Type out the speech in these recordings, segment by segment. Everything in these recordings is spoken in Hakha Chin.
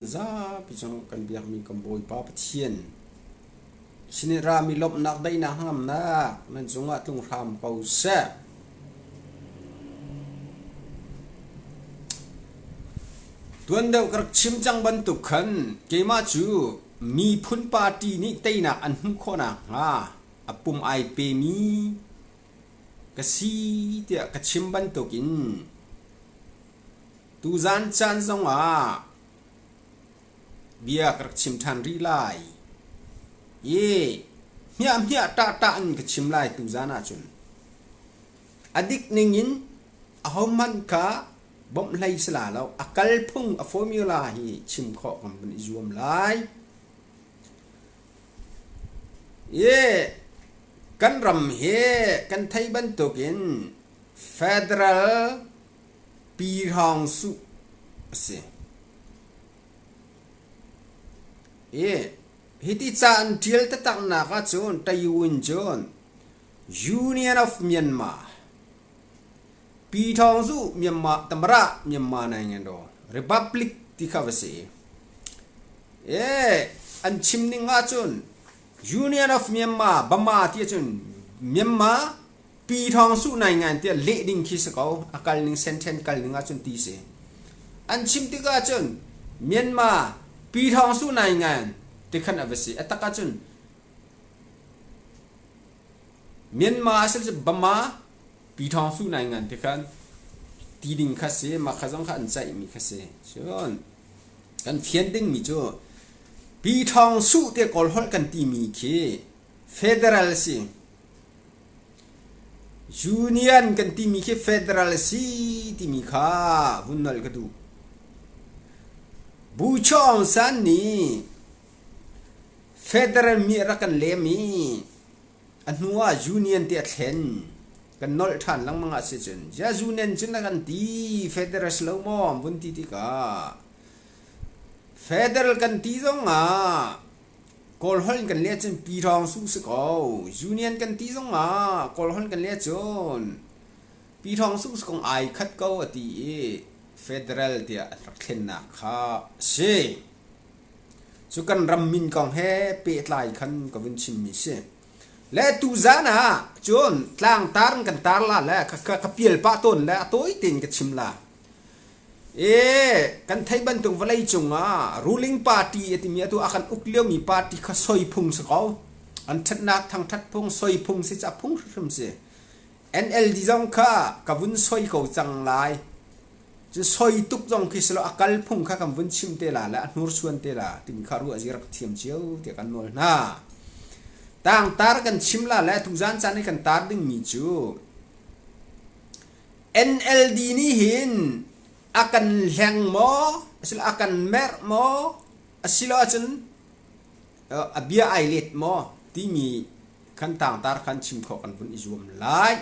Zapi cu kan biakmi kan Bawipa Pathian sin i rami lawmhnak daihnak hnangamnak nan cungah tlung hram ko seh. Tuan deuh ka rak chim cang bantuk khan keimah cu miphun party nih teinak an hmuh khawh nakhnga a pum ai pemi ka si tiah ka chim bantukin Tuzaan caan zongah bia ka rak chim ṭhan rih lai i hmiahhmiah ṭahṭah in ka chim lai tuzaan ahcun. A dik ningin ahohmanh kha bawmh hlei si la lo, a kalphung a formula hi chim khawh kan vun i zuam lai. I kan ram hi kan theih bantukin federal Pi Hrawng Suh a si. I hiti ca an ṭial taktaknak ahcun Tayuin cun Union of Myanmar Pi Thawng Zu Myanmar Tamara Myanmar Naingandaw Republic ti kha va si. E an chim ning ahcun Union of Myanmar Bama ti ahcun Myanmar Pi Thawng Suh nai ngai tiah leh ding khi si ko. A kal ning senthen kal ning ahcun ti si. An chim tikah cun Myanmar Pi Thawng Suh nai ngai ti khan a va si. A tak ahcun Myanmar a si Bama Pi Thawng Suh nai ngan ti khan ti ding kha si. Mah kha zong kha an ceih mi kha si. Cun kan fian ding mi cu Pi Thawng Suh te Kawl holh kan ti mi khi federal si. Union kan timi khi federal a si timi kha vun nolh ka duh. Bu Chaw Aung San nih federal mi a rak kan lem i a hnu ah union ti a thlen. Kan nolh ṭhan lengmang ah si cun, ya union cun a kan ti, federal si lo maw vun ti tikah federal kan ti zong ah Kawlholh in kan leh cun Pi Rawng Su si ko. Union kan ti zong ah Kawlholh in kan leh cun Pi Rawng Su si kong ai khat ko a ti i federal tiah an rak thlennak kha a si. Cu kan ram min kong he pehtlai khan ka vun chimmi si. Le tuzan ah cun tlangtar in kan tar la le ka pial pah tawn le a tawi tein ka chim la. E, kan theih bantuk vawlei cungah ruling party a timi atu a kan uk liomi party kha soi phung si ko. An ṭhatnak thangṭhat phung soi phung si ca phung hrimhrim si. NLD zong kha ka vun soi ko cang lai. Cun soi tuk zong khi si lo a kal phung kha kan vun chim te la le a hnursuan te la timi kha ruah zi rak thiam cio tiah kan nawl hna. Tangtar kan chim la le tuzan caan i kan tar dingmi cu NLD nih hin a kan hleng maw, asilo a kan merh maw, asilo ahcun a bia ai let maw timi khan tangtar khan chim khawh kan vun i zuam lai.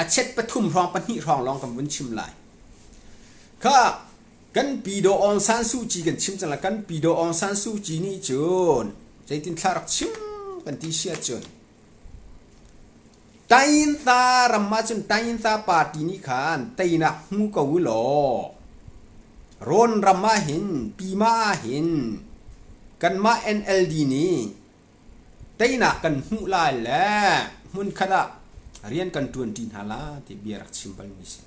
A chet pathum hrawng pahnih hrawng lawng kan vun chim lai. Kha kan Pi Daw Aung San Suu Kyi kan chim cang lai. Kan Pi Daw Aung San Suu Kyi nih cun zeitin thla rak chim kan ti si ahcun Tainta ram ahcun Tainta party nih khan teinak hmu ko u law Rawn ram ahhin Pima ahhin kanmah NLD nih teinak kan hmuh lai le hmunkhat ah rian kan ṭuanṭi hna la ti bia rak chim balmi si.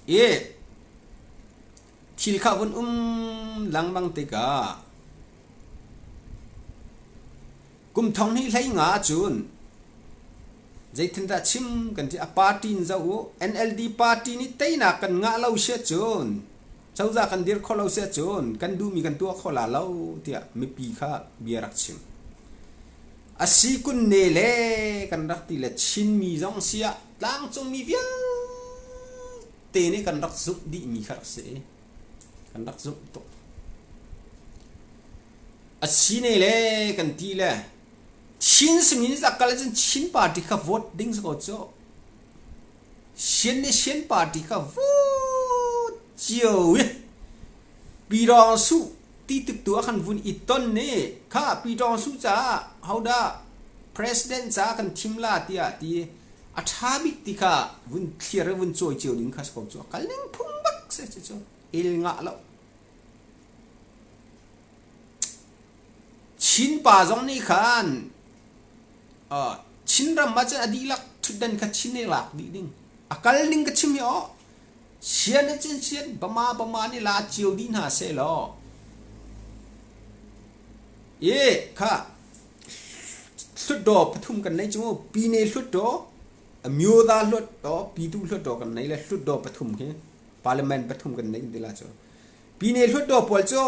I thil kha vun um lengmang tikah Kum thong hnih hlei nga ahcun zeitindah chim kan ti a party in zoh u NLD party nih teinak kan ngah lo si ahcun cozah kan dir khawh lo si ahcun kan duhmi kan tuah khawh la lo tiah mipi kha bia rak chim. A si kun ne le kan rak ti le Chinmi zong si ah tlangcungmi vialte nih kan rak zumh dihmi kha rak si. Kan rak zumh tuk. A si ne le kan ti le Chin simi nih kal cun Chin party kha vote ding si ko cu. Shin nih Shin party kha vote cio i Pyidawng Suh ti tik tu ah khan vun i ton ni kha Pyidawng Suh caah hodah president caah kan thim la tiah ti a ṭha bik ti kha vun thlir i vun cawi cio ding kha si ko cu. A kal ning phung bak si cu. El ngah lo. Chin pa zong nih khan Chinram ah cun a dihlak ṭhutdan kha Chin nih lak dih ding. A kal ning ka chim hi aw. Sian in cun sian Bama Bama nih la cio dih hna seh law. I kha hlutdaw pathum kan nei cu mu. Pine hlutdaw, Amyoda hlutdaw, Pitu hlutdaw kan nei le hlutdaw pathum hi parliament pathum kan nei ti la cu. Pine hlutdaw pawl cu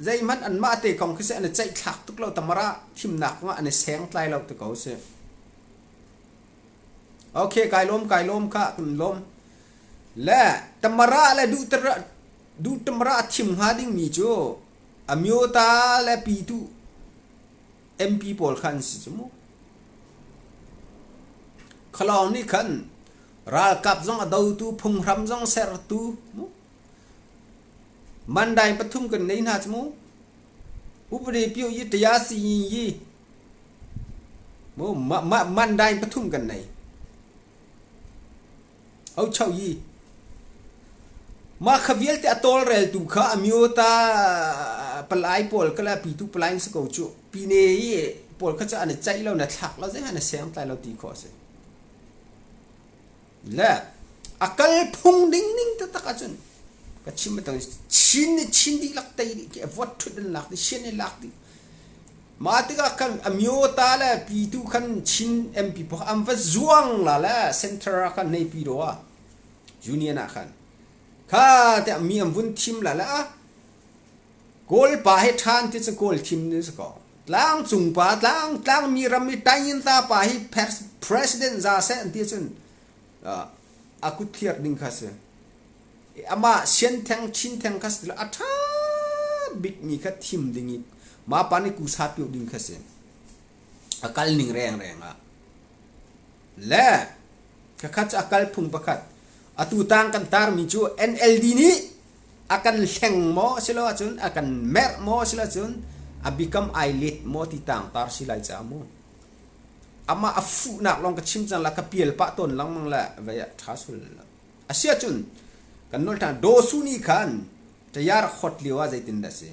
zeihmanh anmah te kong khi si an i ceihthlak tuk lo tamara thimnak kongah an i sengtlai lo ti ko si. Okay, kai lawm kai lawm kha kan lawm. Le tamara le duh tara duh tamara a thim hnga ding mi cu amyota le pitu MP pawl kha an si cu mu. Khalawng nih khan ralkap zong a dotu phunghram zong sertu mu. Mandai pathum kan nei hna cu mu. Upade pio yi taya si yi mu mandai pathum kan nei. Au chau yi. Mah kha vialte a tawlreltu kha amyota palai pawl kha le pitu palai si ko cu. Pine i pawl kha cu an i ceih lo na thlak lo zei an i seng tlai lo ti khawh a si. Le a kal phung ding ning taktak ahcun ka chim bantuk Chin nih Chin dihlak tei dih khi vote ṭhut in lak dih, Shan in lak dih. Mah tikah khan amyota le pitu khan Chin MP pawl an va zuang la le center ah khan Naypyidaw ah union ah khan kha tiah mi an vun thim la le ah Kawl pa hi ṭhan ti cu Kawl thim ni si ko. Tlangcung pa tlang tlangmi ram i Tayinta pa hi president za seh an ti cun a kut thliar ding kha si. Amah siantheng chintheng kha si ti lo a ṭha bikmi kha thim ding i mah pa nih kusa pio ding kha si. A kal ning rengreng ah. Le khakhat cu a kal phung pakhat. Atu tang kan tarmi cu NLD nih a kan hleng maw silo ahcun a kan merh maw silo ahcun a become ai let maw ti tang tar si lai ca mu. Amah a fuhnak lawng ka chim cang la ka pial pah tawn lengmang le vei ah ṭha sul lo. A si ahcun kan nawl ṭhan Daw Su nih khan tayar khot lio ah zeitin dah si?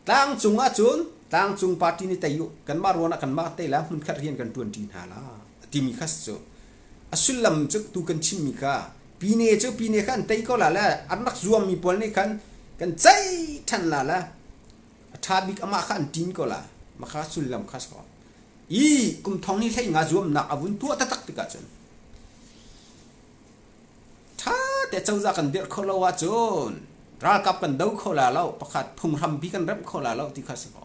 Tlangcung ahcun tlangcung party nih tei u kanmah ruan ah kanmah tei la hmunkhat rian kan ṭuanṭi hna la timi kha cu a sullam cu tu kan chimmi kha pine cu pine kha an tei ko la le an rak zuammi pawl nih khan kan ceih ṭhan la le a ṭha bik amah kha an ṭin ko la mah kha sullam kha si ko i kum thong hi hlei nga zuamnak a vun tuah taktak tikah cun Ṭha te cozah kan dirh kho lo ahcun ralkap kan do kho la lo, pakhat phunghrampi kan remh kho la lo ti kha si ko.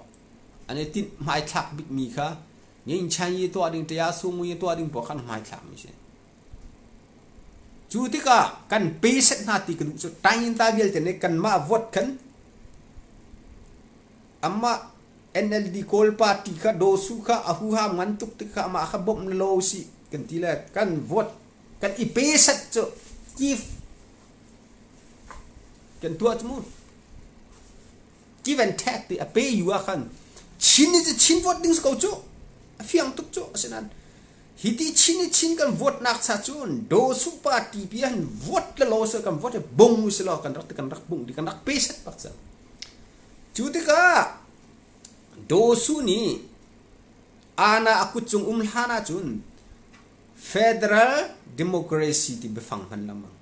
An i tinh hmaithlak bikmi kha Ngeinchan i tuah ding, ṭaya sungmui i tuah ding pawl khan hmaithlakmi si. Cu tikah kan pe set hna ti ka duh cu tainta vialte nih kanmah vote khan amah NLD Kawl party kha Daw Su kha a huham ngan tuk tik kha amah kha bawmh na lo si kan ti le kan vote kan i pe set cu give kan tuah cu mu give and take ti a pe yu ah khan Chin ni cu Chin vote ding si ko cu a fiang tuk cu asinain hi ti Chin ni Chin kan vote nak cha cun Daw Su party pi han vote le lo se kan vote bung si lo kan rak kan rak bung di kan rak pe set bak cang cu tikah Daw Su nih ana a kut cung um hlan ahcun Federal Democracy ti biafang hman lengmang.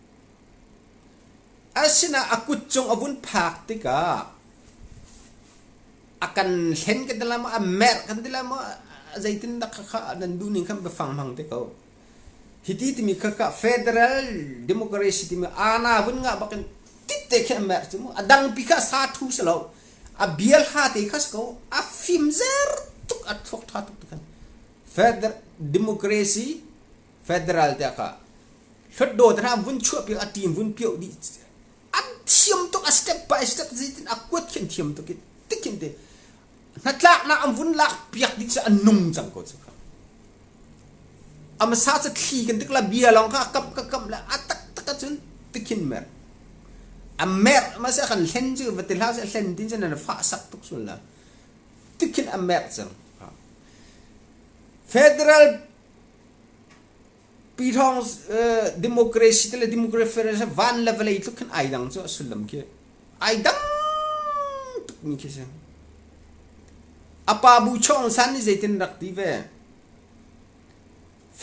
Asinain a kut cung a vun phak tikah a kan hlen kan ti lai maw, a merh kan ti lai maw, zeitindah khakha nan duh ning khan biafang hmang te ko. Hiti timi khakha Federal Democracy timi ana vun ngah bakin tit te khi a merh cu mu. A dangpi kha sa thu si lo. A bial ha te kha si ko. A fim zer tuk, a thluak tha tuk ti khan. Federal democracy federal tiah kha hlutdaw te hna vun chuah piak a team vun pioh dih an thiam tuk a step by step zeitin a kuat khin thiam tuk i tikhin te hnatlaknak an vun lak piak dih cu an nung cang ko cu kha amasa cu thli kan tik la bia lawng kha kam ka kam le a tak tak ahcun tikhin mer a mer ma se kan hlen cu va ti hlah se hlen tin cun an fah sak tuk sul la tikhin a merh cang. Federal Pithawng democracy te le democracy van le vawlei tluk khin ai dang cu a sullam khi ai dang tuk mi khi si. A pa Bu Chong San nih zeitin rak ti ve?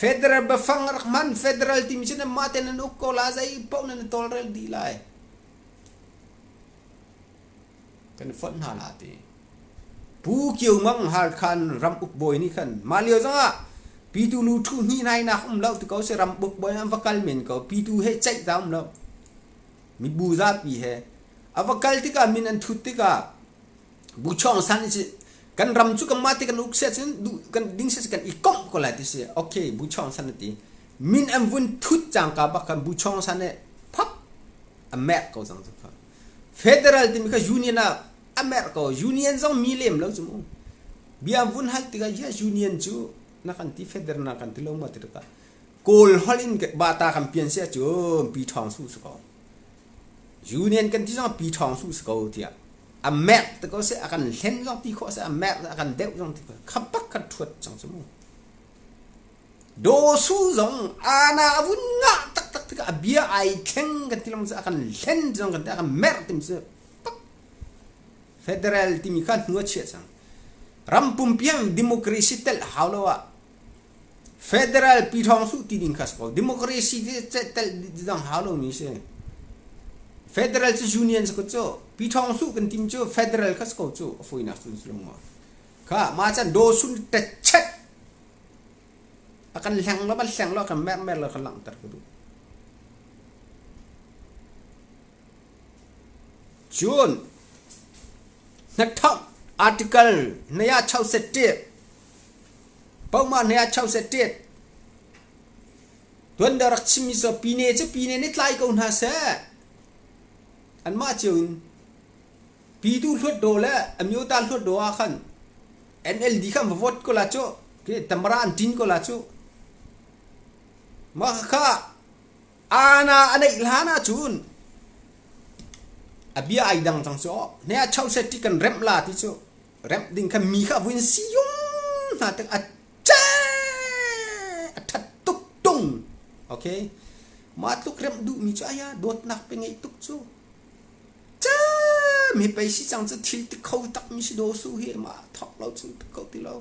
Federal biafang rak hman federal timi cu nanmah te nan uk ko la zei paoh nan i tawlrel dih lai. Kan i fonh hna la ti. Pu Kio Mang Halkhan ram uk bawi nih khan mah lio zongah Pitu nu thu hni nai nak um lo ti ko si ram uk bawi an va kal men ko Pitu he ceih ta um lo mibu zapi he a va kal tikah min an thut tikah Bu Chong San si kan ram cu kanmah te kan uk sia cun duh kan ding sia kan i komh ko lai ti si okay Bu Chong San a ti min an vun thut cangka bak khan Bu Chong San nih phap a merh ko cang cu kha federal timi kha union ah a merh ko union zong mi lem lo cu mu bia vun hal tikah yes union cu na kan ti federal na kan ti lo ma ti tikah kawl holh in bata kan pian sia cu pi ṭhawng su su ko union kan ti zong pi ṭhawng su su ko tiah a merh te ko se a kan hlen zong ti khawh se a merh a kan deuh zong ti khawh kha bak kha ṭhuat cang cu mu Daw Su zong ana a vun ngah taktak tikah a bia ai thleng kan ti lengmang cu a kan hlen zong kan ti a kan merh tim cu pak federal timi kha hnu a chiah cang. Ram pumpi ah democracy telh hau lo ah federal pi thawng su ti ding kha si ko. Democracy telh dang hau lo mi si. Federal cu union si ko cu. Pi thawng su kan tim cu federal kha si ko cu a fawinak cun si lo maw. Kha mah can daw sun techet A kan hleng lo, kan hleng lo, kan mermer lo, kan langhter ka duh. Cun hnathok article naya chau set tit pauma naya chau set tit tuan da rak chimmi so pine cu pine nih tlai ko hna seh anmah cio in Pitu hluatdaw le Amyota hluatdaw ah khan NLD kha an va vote ko la cu. Tamara an ṭin ko la cu. Mah kha ana a neih hlan ahcun a bia ai dang cang cu. Ne a chau set ti kan remh la ti cu. Remh ding kha mi kha vui in siyum hna tik a ce a ṭhat tuk tung. Okay. Mah tluk remh duhmi cu aya dawtnak pe ngeih tuk cu. Mi pei si cang cu thil ti kho tak mi si daw su hi mah thawk lo cun ti kho ti lo.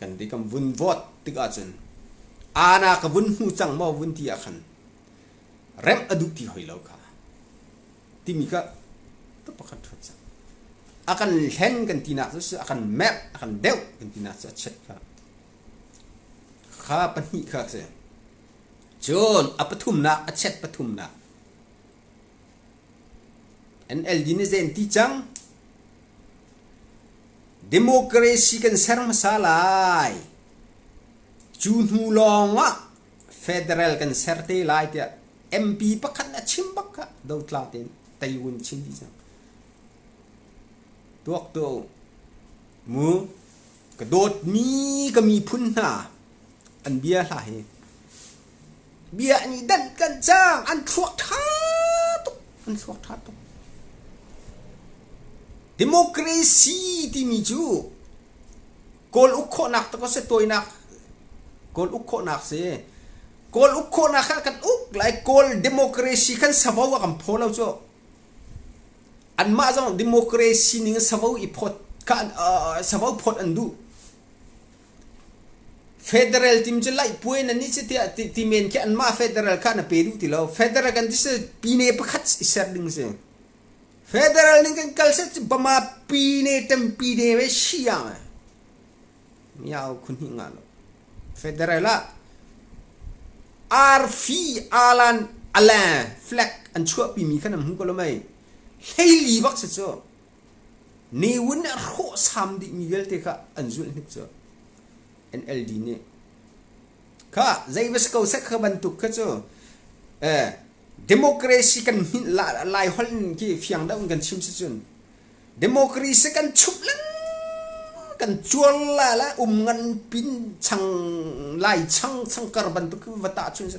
Kan ti kan vun vote tik ahcun ana ka vun hmu cang maw vun ti ah khan remh a duh ti hoi lo kha timi kha tu pakhat thut cang. A kan hlen kan tinak cu a kan merh a kan deuh kan tinak cu a chiat kha. Kha pahnih kha si. Cun a pathumnak a chiat pathumnak NLD nih zei an ti cang? Democracy kan ser hmasa lai. Cu hnu lawng ah federal kan ser te lai tiah MP pakhat nih a chim bak kha dotla tein Taiwan chim dih cang. Tuak tu mu ka dawtmi ka miphun hna an bia hla hi Bia an i danh kanh cang. An thluak ṭha tuk. An thluak ṭha tuk. Democracy timi cu Kawl uk khawhnak tak a si tawinak Kawl uk khawhnak si. Kawl uk khawhnak kha kan uk lai. Kawl democracy khan savo a kan phaw lo cu. Anmah zong democracy ning savo i phawt kha savo phawt an duh. Federal tim cu laihpuai nan nih cu tiah ti men khi anmah federal kha na pe duh ti lo. Federal kan ti si pine pakhat i ser ding si. Federal ning kan kal set cu Bama pine tem pine ve shi ang. Miao khun hi nga lo. Federal ah arfi alan alan flag an chuahpi mi kha nan hmu ko lo mei. Hleili bak si cu. Ne Win nih a hrawh sam dihmi vialte kha an zulh hnik cu NLD nih kha zei va si ko seh kha bantuk kha cu eh democracy kan hminh lai holh in khi fiang deuh in kan chim si cun democracy kan chup lengmang kan cuar la la um ngan pin chang lai chang changkar bantuk va tah chun si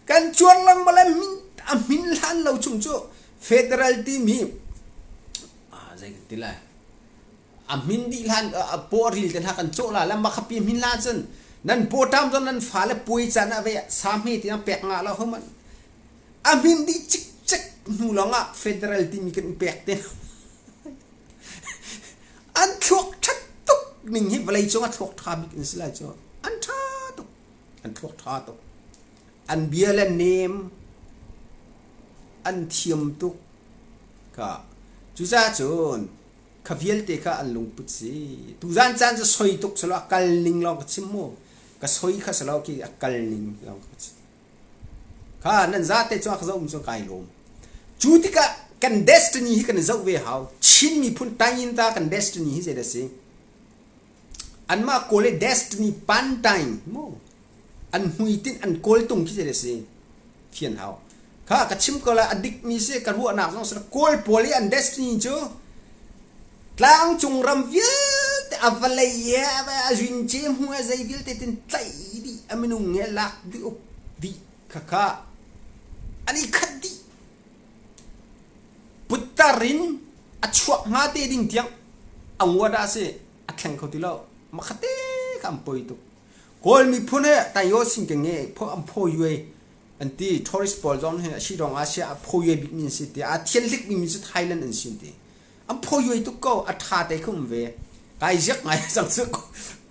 kan cuar lengmang le min a hmin hlan lo chung cu federal timi zei kan ti lai a hmin dih hlan a paw ril te hna kan cawh la le makhapi hmin la cun Nan pawṭam zong nan fale puai caan ah ve sa hme tiang pek ngah lo homan. A hmin dih cikcek hnu lawngah federal timi kan pek te. An thluak ṭhat tuk ning hi vawlei cung a thluak ṭha bik an si lai cu. An ṭha tuk. An thluak ṭha tuk. An bia le nem. An thiam tuk. Ka cucaah cun kha vialte kha an lungput si. Tuzan caan cu soi tuk selaw a kal ning lawng ka chim mu. Ka soi kha selaw khi a kal ning lawng ka chim. Kha nan zate cu a ka zoh cu kai lawm. Cu tikah kan destiny hi kan i zoh ve hau. Chin miphun tayinta kan destiny hi zeidah si? Anmah kawl i destiny pantain mu an hmuitinh an kawltung khi zeidah si? Fian hau. Kha ka chim ko lai a dikmi si ka ruahnak zong si Kawl pawl i an destiny cu tlangcung ram vialte a vawlei he a rince hmu he zei vialte tin tlaih dih a minung he lak dih uk dih khakha an i khat dih putar in a chuak hnga te ding tiang a ngua dah si a thleng kho ti lo makhate kha an poi tuk Kawl miphun he tayo sin ke nge pho an pho yue an ti tourist pawl zong hin a si dong ah sia a pho yue bik mi an si ti a thian hlik mi cu Thailand an si ti an pho yue tuk ko a tha te khum ve kai ziak ngai cang cu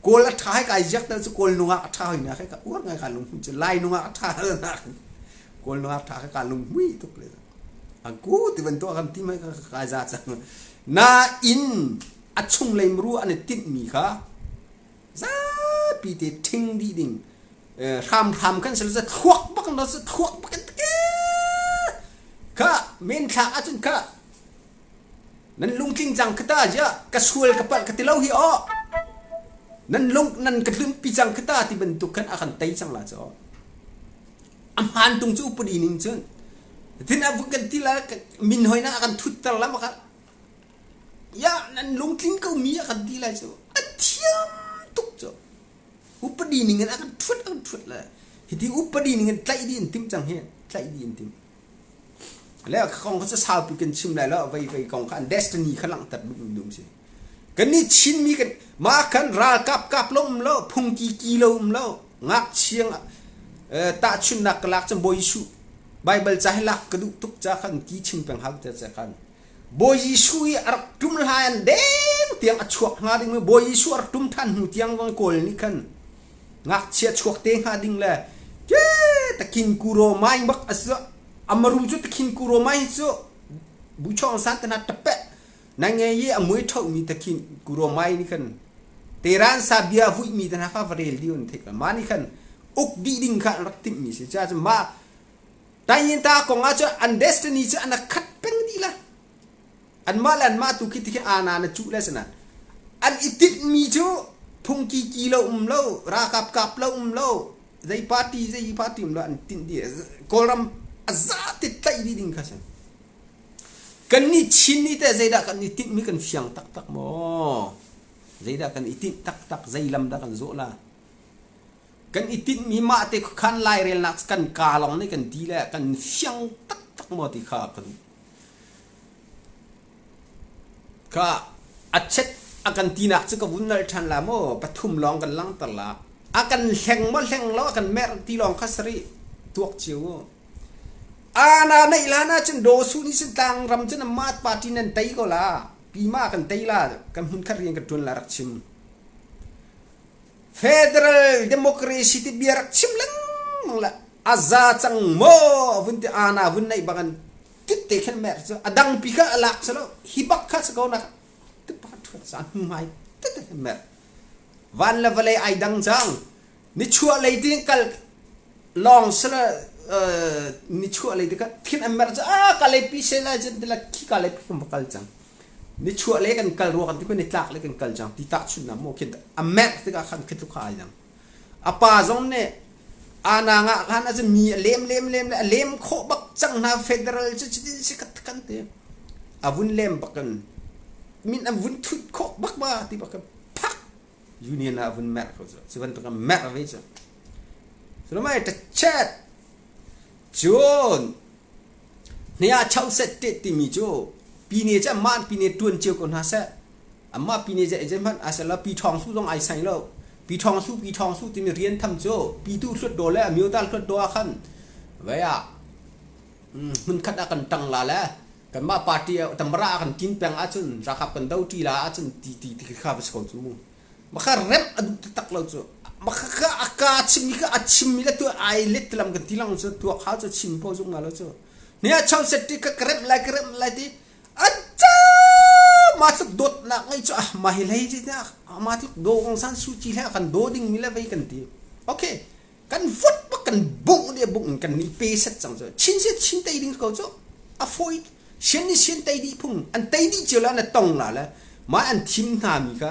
kawl a tha hai kai ziak te cu kawl nungak a tha hoi na ka uar ngai ka lung cu lai nungak a tha na kawl nungak tha ka lung mui tuk le an ku ti bantuk kan ti mai ka kai za cang na in a chung lei mru an i tinh mi kha zapi te ṭhing dih ding hramhram khan sel thluak bak na thluak bak in kha men thlak ahcun kha nan lungtling cang khata ja ka sual ka palh ka ti lo hi aw nan lung nan ka tlunpi cang khata ti bantuk khan a kan tei cang la cho a hmaan tung cu upadi ning cun tin a kan ti la min hoina a kan thutter la maka Ya nan lungtling ko mi a kan ti lai cu a thiam tuk cu upadi ning in a kan ṭhuat a kan ṭhuat le hiti upadi ning in tlaih dih in timh cang hi tlaih dih in timh le kong kha cu saupi kan chim lai lo vei vei kong kha an destiny kha langhter duh mi dum si kan nih Chinmi kan mah khan ralkap kap lo um lo phungki ki lo um lo ngakchia tahchunhnak ka lak cun Bawi Jesuh Bible ca hi lak ka duh tuk ca khan ki chim peng hau te ca khan Bawi Jesuh i a rak ṭum hlan deng tiang a chuak hnga ding Bawi Jesuh a rak ṭum ṭhan hnu tiang vang kawl nih khan ngakchia chuak te hnga ding le ke takin kuro mai bak a si amaru cu takin kuro mai cu buchong san te na tape na nge i a mui tho mi takin kuro mai ni khan teran sa bia vui mi te na kha va rel diun thik ma ni khan uk dih ding kha an rak timh mi si cha ma Tainta kong ah cun an destiny cu an khat peng dih la. Anmah le anmah tu khi tikhi ana na cuh le sana. An i tinhmi cu phungki ki lo um lo, ralkap kap lo um lo, zei party zei party um lo an tinh dih. Kawlram a zate tlaih dih ding kha si. Kan nih Chin nih teh zeidah kan i tinhmi kan fiang taktak maw? Zeidah kan i tinh taktak, zei lam dah kan zawh la? Kan i tinhmi mah te khuakhan lairelnak kan kaa lawng nih kan ti le kan fiang taktak maw ti kha ka duh. Kha a chet a kan tinak cu ka vun nal ṭhan la maw pathum lawng kan langhter la. A kan hleng maw hleng lo a kan merh ti lawng kha sari tuak cio u. Ana neih lan ahcun Daw Su nih cun tlangram cun amah party nan tei ko la. Pima kan tei la kan hmun khat rian kan ṭuan la rak chim. Federal democracy ti bia rak chim lengmang le a za cang maw vun ti ana vun neih bang an tit te khin mer cu a dang pi kha a lak selo hi bak kha si ko na ti pa thuat sa hnu ngai te te mer van le vawlei ai dang cang ni chuah lei ti kal long sela ni chuah lei ti ka thin an mer cu a ka lei pi se la jen ti la khi ka lei pi kum kal cang nichuah le kan kal rua kan ti ni tlak le kan kal cang ti tahchunhnak maw khi a merh tikah khan khi tluk ai dang a pa zong nih ana nga hlan ah mi a lem lem lem le a lem khawh bak cang hna federal cu cutin si ka kan ti a vun lem bak kan min an vun thut khawh bak ba ti bak kan phak union ah a vun merh ko cu cu bantuk a merh ve cu sulmai ta chat cun Hne chauset tet timi cu pine cu anmah pine ṭuan cio ko hna seh. Anmah pine zeihmanh a si lo. Pi Ṭhawng Su zong ai sai lo. Pi Pi Thawng Su Pi Thawng Su timi rian tham cu Pitu Hluttaw le Amyota Hluttaw ah khan vei ah hmunkhat ah kan ṭang la le kanmah party ah tamara ah kan kin peng ahcun ralkap kan do ṭi la ahcun ti ti ti kha va si ko cu. Maka remh a duh taktak lo cu. Maka kha a ka chimmi kha a chimmi le tu ai let lam kan ti lang cu tuak hau cu chim po zung nga lo cu. Ni a chau set ti ka remh lai ka remh lai ti Acha mah tluk dawtnak ngei cu ah mah hi hlei ci mah tluk daw Aung San Suu Kyi hle kan daw ding mi le vei kan ti. Okay, kan vote bak kan bungh le bungh in kan ni pe set cang cu. Chin si Chin tei ding ko cu. A fawi sian ni sian tei dih phung an tei dih cio le an tong la le mah an thim hna mi kha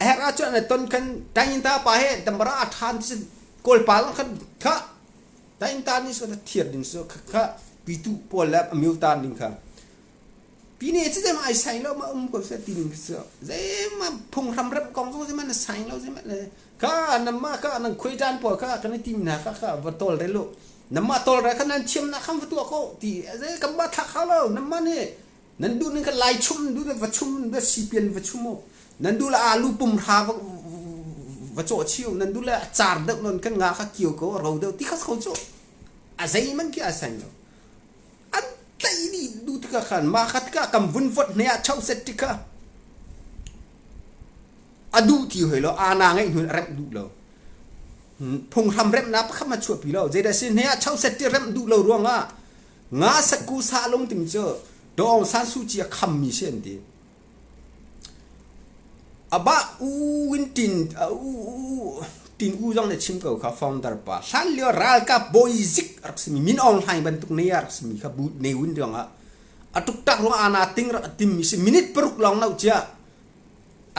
a herh ahcun an ton khan Tainta pa he dambara a than ti Kawl pa zong khan kha Tainta nih so thiar ding so kha pitu pawl le a mil tan ding kha pine cu zeima ai sai lo ma um ko se ti ning so zeima phunghram rem kong zong zeima na sai lo zeima kha nama kha nan khuai tan pawl kha kan i tim na kha kha va tol re lu nama tol re kha nan thiam na kham va tua ko ti zei kam ba thak hau lo nama nih Nan duh ning kha lai chum nan duh va chum nan duh sipian va chum u. Nan duh le alu pum hra va va cawh chih u. Nan duh le a car deuh non kan nga kha kio ko a ro deuh ti kha ko cu. A zeihmanh khi a seng lo. An tlaih dih duh tikah khan mah kha tikah kan vun vot hne ah chau set tikha a duh ti hoi lo ana ngeih hnu in a remh duh lo. Phunghram remhnak pakhat ma chuahpi lo. Zeidah si hne ah chau set ti remh duh lo ruangah Nga sakku sa lung timi cu Daw Aung San Suu Kyi a khammi si an ti. Abah U Win Tin U Tin U zong nih chim ko kha founder pa hlan lio ralkap bawi zik a rak simi Min Aung Hlaing bantuk ne a rak simi kha bu Ne Win ruang ah a tuktak ruang ana ting rak a timmi si minute paruk lawng no cia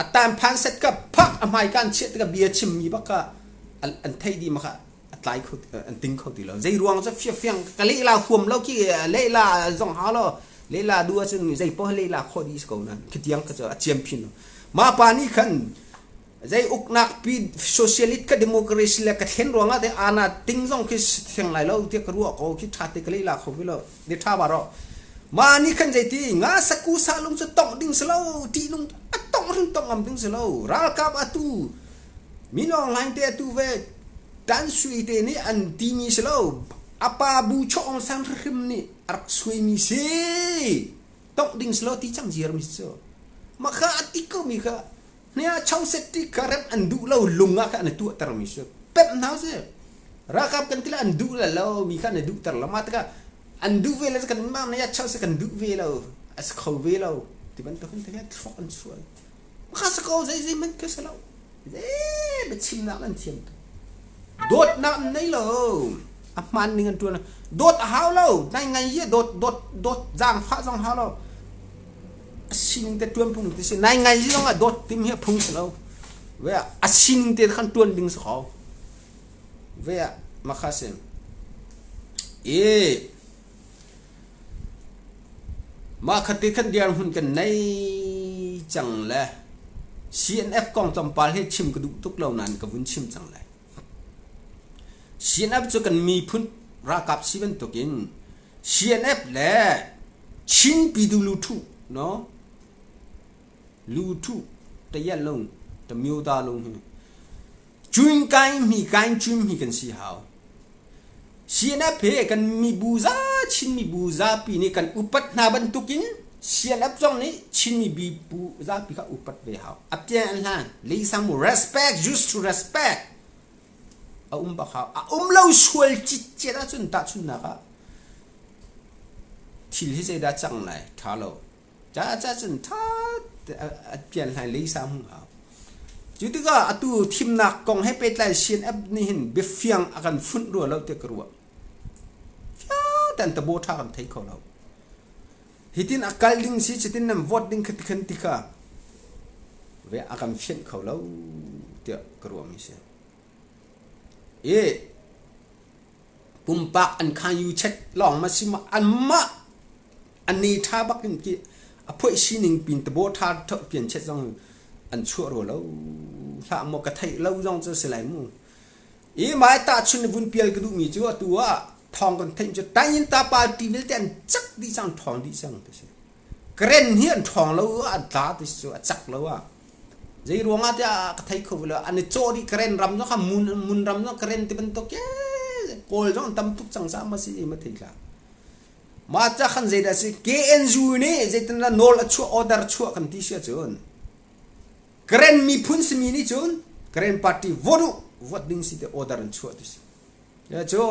a time phan set ka phak a hmai kan chiah tikah bia chimmi bak kha an thei dih ma kha a tlai kho an ting kho ti lo zei ruang cu fiang ka lehla huam lo khi lehla zong ha lo lehla du ahcun zei poh lehla khawh dih si ko nan khitiang ka cu a ciam phin lo mah pa nih khan zei uknak pi socialist ka democracy le ka thlen ruangah te ana ting zong khi theng lai lo tiah ka ruah ko khi tha te ka lehla kho ve lo ne tha ba ro ma ni khan zeiti nga saku sa lung cu tong ding si lo ti lung a tong ring tong ngam ding si lo ralkap atu Min Aung Hlaing te atu ve Tan Sui te nih an timi si lo. A pa Bu Chaw Aung San hrim nih a rak suaimi si. Tongh ding si lo ti cang ziar mi si cu. Mah kha a ti ko mi kha hne cho set ti kha rem an duh lo lung ah kha an i tuahter mi si. Pemh hna si. Ralkap kan ti le an duh le lo mi kha an i duhter lo. Mah tikah an duh ve le kan mah nih cho set kan duh ve lo. A si kho ve lo. Ti bantuk in thluak an sual. Kha si ko zei zei hmanh khi si lo. Zei biachimnak nan thiam tuk. Dawtnak an nei lo. A hmaan ning an ṭuan. Dawt a hau lo. Nai ngai i dawt dawt dawt zaangfah zong hau lo. A sining te ṭuan phung ti si. Nai ngai i zong ah dawt tim hi a phung si lo. Ve a sining te khan ṭuan ding si ko. Ve ah makha si. E Mah khatte khan dirhmun kan nei cang le CNF kong tlawmpal hi chim ka duh tuk lo nain ka vun chim cang lai. CNF cu kan miphun ralkap si bantukin CNF le Chin Pidu Luthu no Luthu Tayalung Tamyuda lung hi Cun kai mi kain cun mi kan si hau. CNF he kan mibu za Chin mibu zapi nih kan upat hna bantukin CNF zong nih Chin mibu zapi kha upat ve hau. A pian hlan leisang mu respect used to respect a um bak hau. A um lo sual citcet ahcun tahchunhnak ah thil hi zeidah cang lai tha lo. Ca ca cun ṭha a pian hlai leisa hmu hau. Cu tikah atu thimnak kong he pehtlai CNF nih hin biafiang a kan funh rua lo tiah ka ruah. Fiang tein tabo ṭha kan thei kho lo. Hitin a kal ding si cutin nan vote ding kha tikhan ti kha ve a kan fianh kho lo tiah ka ruahmi si. I pumpak an kha yu chet lawng ma si ma anmah an ni ṭha bak in ki a phoih sining pin tabo ṭha ṭhoh pian chet zong an chuah ro lo hlah maw ka theih lo zong cu si lai mu i mai ta chun vun pial ka duh mi cu atu ah thawng kan theih cu tayin ta party vialte an cak dih cang ṭhawng dih cang ti si karen hi an ṭhawng lo an tla ti cu a cak lo ah. Zei ruangah tiah ka thei kho lo. An i cawh dih Karen ram zong kha mun mun ram zong Karen ti bantuk ke Kawl zong an tam tuk cang caah ma si ma thei hlah. Mah ca khan zeidah si KNU nih zeitindah nawl a chuah order chuah kan ti si ahcun Karen miphun simi nih cun Karen party vote u vote ding si te order an chuah ti si. Ya cu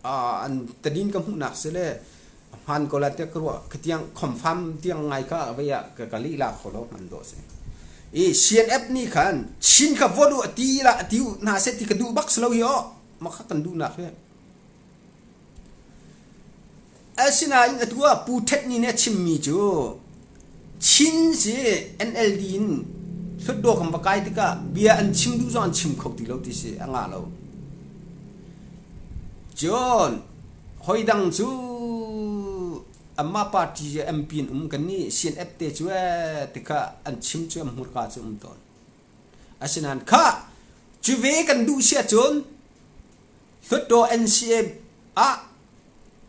an tadin ka hmuhnak si le hmaan ko la tiah ka ruah khatiang confirm tiang ngai kha vei ah ka ka lih la kho lo hman dawh si. I CNF nih khan Chin kha vote u a ti la a ti u hna seh ti ka duh bak si lo hi aw mah kha kan duhnak hi. Asinain atu ah Pu Htet Ni nih a chimmi cu Chin si NLD in Hlutdaw kan va kai tikah bia an chim duh zong an chim kho ti lo ti si a ngah lo. Cun hoi dang cu anmah party MP in um kan nih CNF te cu ee tikha an chim cu an hmurka cu um tawn. Asinain khah cu ve kan duh si ahcun Hlutdaw NCA ah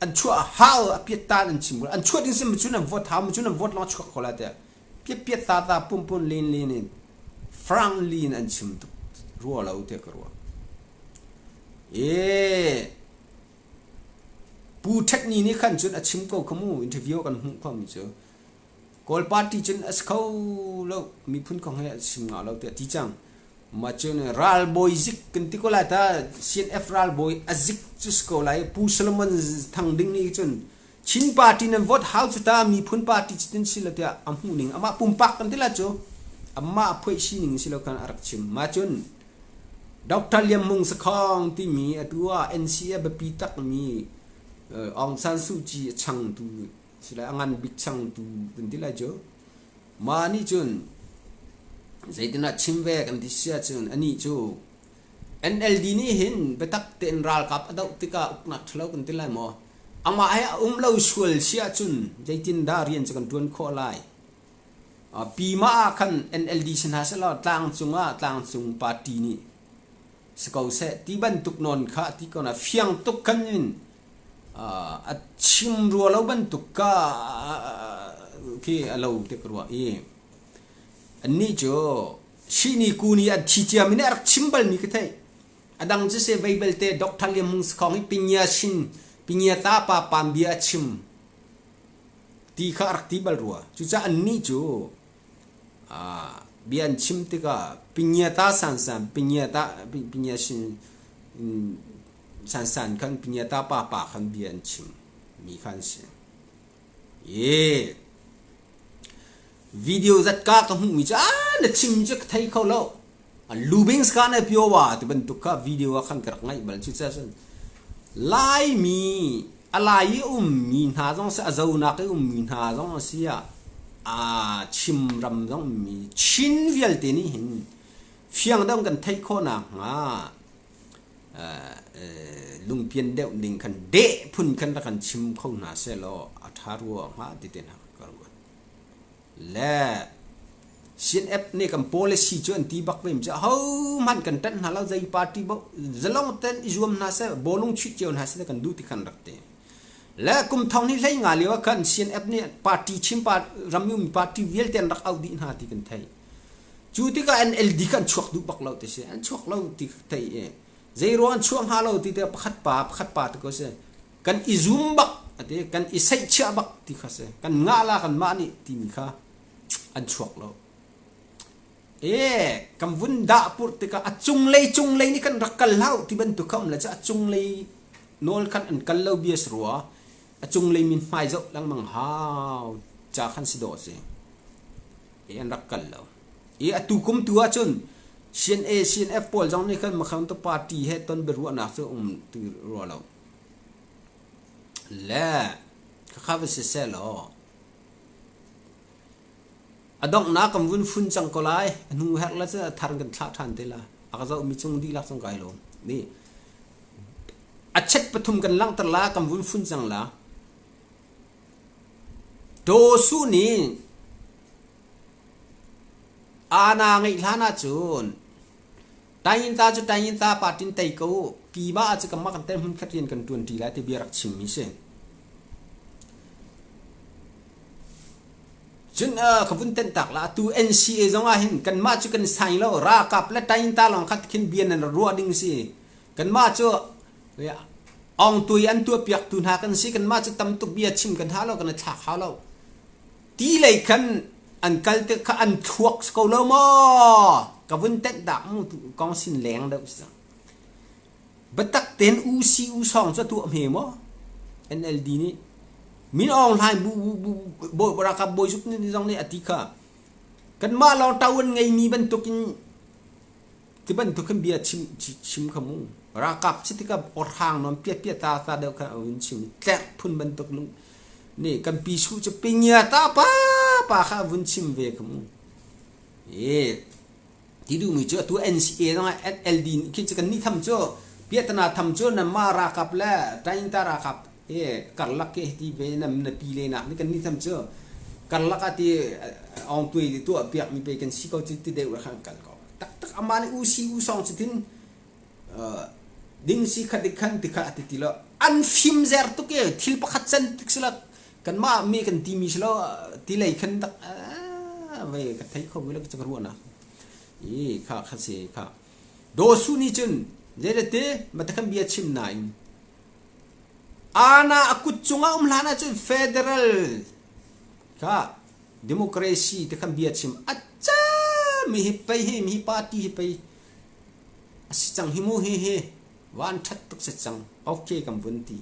an chuah hau a piat ta an chim an chuah ding sim cun an vote hau cun an vote lawng chuak ko lai tiah piat piat ta ta pum pun len len in frank lin an chim tuk rua lo tiah ka ruah e Pu Htet Ni nih khan cun a chim ko kha mu interview kan hmuh kho mi cu Kawl party cun a si kho lo miphun kong he a chim ngah lo tiah ti cang Mah cun ralbawi zik kan ti ko lai ta CNF ralbawi a zik cu si ko lai Pu Solomon Thang Ding nih cun Chin party nan vote hau cu ta miphun party cutin si lo tiah a hmuh ning amah pumpak kan ti lai cu amah a phuaih sining si lo khan a rak chim mah cun Dr. Liam Hmung Sakhong timi atu ah NCA biapi takmi Aung San Suu Kyi a changtu si lai a ngan bik changtu kan ti lai cu Mah nih cun zeitinah chim ve kan ti si ahcun anih cu NLD nih hin biatak tein ralkap a doh tikah uknak ṭhalo kan ti lai maw? Amah he a um lo sual si ahcun zeitindah rian cu kan ṭuan khawh lai? Pima ah khan NLD si hna sehlaw tlangcung ah tlangcung party nih si ko seh ti bantuk nawn kha ti ko na fiang tuk khan in a chim rua lo bantuk ka khi a lo te ka ruah i annih cu Shini Kuni an thi cia mi nih a rak chim bal mi ka theih a dang cu se vei belte Dr. Liam Hmung Sakhong hi Pinya Shin Pinya ta pa pam bia a chim ti kha a rak ti bal rua cucaah annih cu bia an chim tikah Pinya ta san san Pinya ta Pinya Shin Sansan khan Pinyata pa pa khan bia an chim mi kha an si. E video zat ka ka hmuh mi cu ah na chim cu ka thei kho lo. Lubings ka na pio wa ti bantuk kha video ah khan ka rak ngaih bal cu ca cun Laimi a lai i ummi hna zong si a zonak i ummi hna zong a si ah a chim ram zong ummi Chin vialte nih hin fiang deuh kan theih khawh nakhnga lungpian deuh ning khan deh phun khan rak kan chim kho hna sehlaw a ṭha rua hnga ti te hna ka ruat. Le CNF nih kan policy cu an ti bak ve cu ahohmanh kan ṭanh hna lo zei party paoh zalong ten i zuam hna seh bawlung chuih cio hna seh kan duh ti khan rak ti. Le kum thong hi hlei nga lio ah khan CNF nih party Chin rammi um party vialte an rak auh dih hna ti kan theih. Cu tikah NLD kha an chuak duh bak lo ti si. An chuak lo ti thei i zei ruang an chuah hnga lo ti tikah pakhat pa pakhat pa ti ko si. Kan i zum bak ati kan i seihchiah bak ti kha si. Kan ngah la kan mah nih timi kha an chuak lo. E kan vun dah purh tikah a cunglei cunglei nih kan rak kal hlah ti bantuk kha um le cu a cunglei nawl khan an kal lo bia si rua. A cunglei min hmai zoh lengmang hau ca khan si dawh si. I an rak kal lo. I atu kum tu ahcun CNA, CNF pawl zong nih khan Makhan party he ton biaruahnak cu um ti rua lo. Le khakha va si seh law a donghnak kan vun fun cang ko lai. A hnu herh le cu a thar kan thlah ṭhan te la. A ka zohmi cung dihlak cung kai lawm. Ni a chet pathum kan langhter la kan vun fun cang la. Daw Suh nih aana ngeih hlan ahcun Tainta cu Tainta party in tei ko u, Pyima cu kanmah kan tel hmunkhat rian kan ṭuanṭi lai ti bia rak chimmi si. Cun ka vun tenh tak la atu NCA zong ah hin kanmah cu kan sign lo ralkap le tainta lawng khat khin bia nan ruah ding si. Kanmah cu Aung Tui an tuahpiak tu hna kan si kanmah cu tam tuk bia chim kan hau lo kan i thlak hau lo. Ti lei khan an kal te kha an thluak ko lo maw? Ka vun tenh tak mu kong sin leng deuh si. Biatak tein UC U sawng cu a tuah hme maw? NLD nih Min Aung Hlaing bu bu bu ralkap bawi zuk nih zong nih a ti kha kanmah lawng ṭawan ngeimi bantukin ti bantuk khin bia chim chim kha mu ralkap si tikah awhrang nawn piat piat ta ta deuh kha an chim tlerh phun bantuk lung nih kan pi su cu pingia ta pa pa kha vun chim ve kha mu e Ti duhmi cu atu NCA zong ah NLD nih khin cu kannih tham cu piahtana tham cu nanmah ralkap le Tainta ralkap he karlak khi hiti ve na na pi le nak nih kannih tham cu karlak ah ti Aung Tuai nih tuah piakmi pei kan si ko cu ti deuh khan kal ko. Taktak amah nih u si u song cu tin ding si kha dik khan ti kha a ti ti lo. An fim zer tuk e thil pakhat can tik sila kanmah mi kan timi si lo ti lei khan tak ve ka thei kho lo ka ruahnak i kha kha si kha Daw Su nih cun zeilete matakhan bia chim nain ana a kut cungah um hlan ahcun federal kha democracy te khan bia chim a mi hi pei hi mi party hi pei a si cang hi mu hi hi van that tuk si cang okay kan vun ti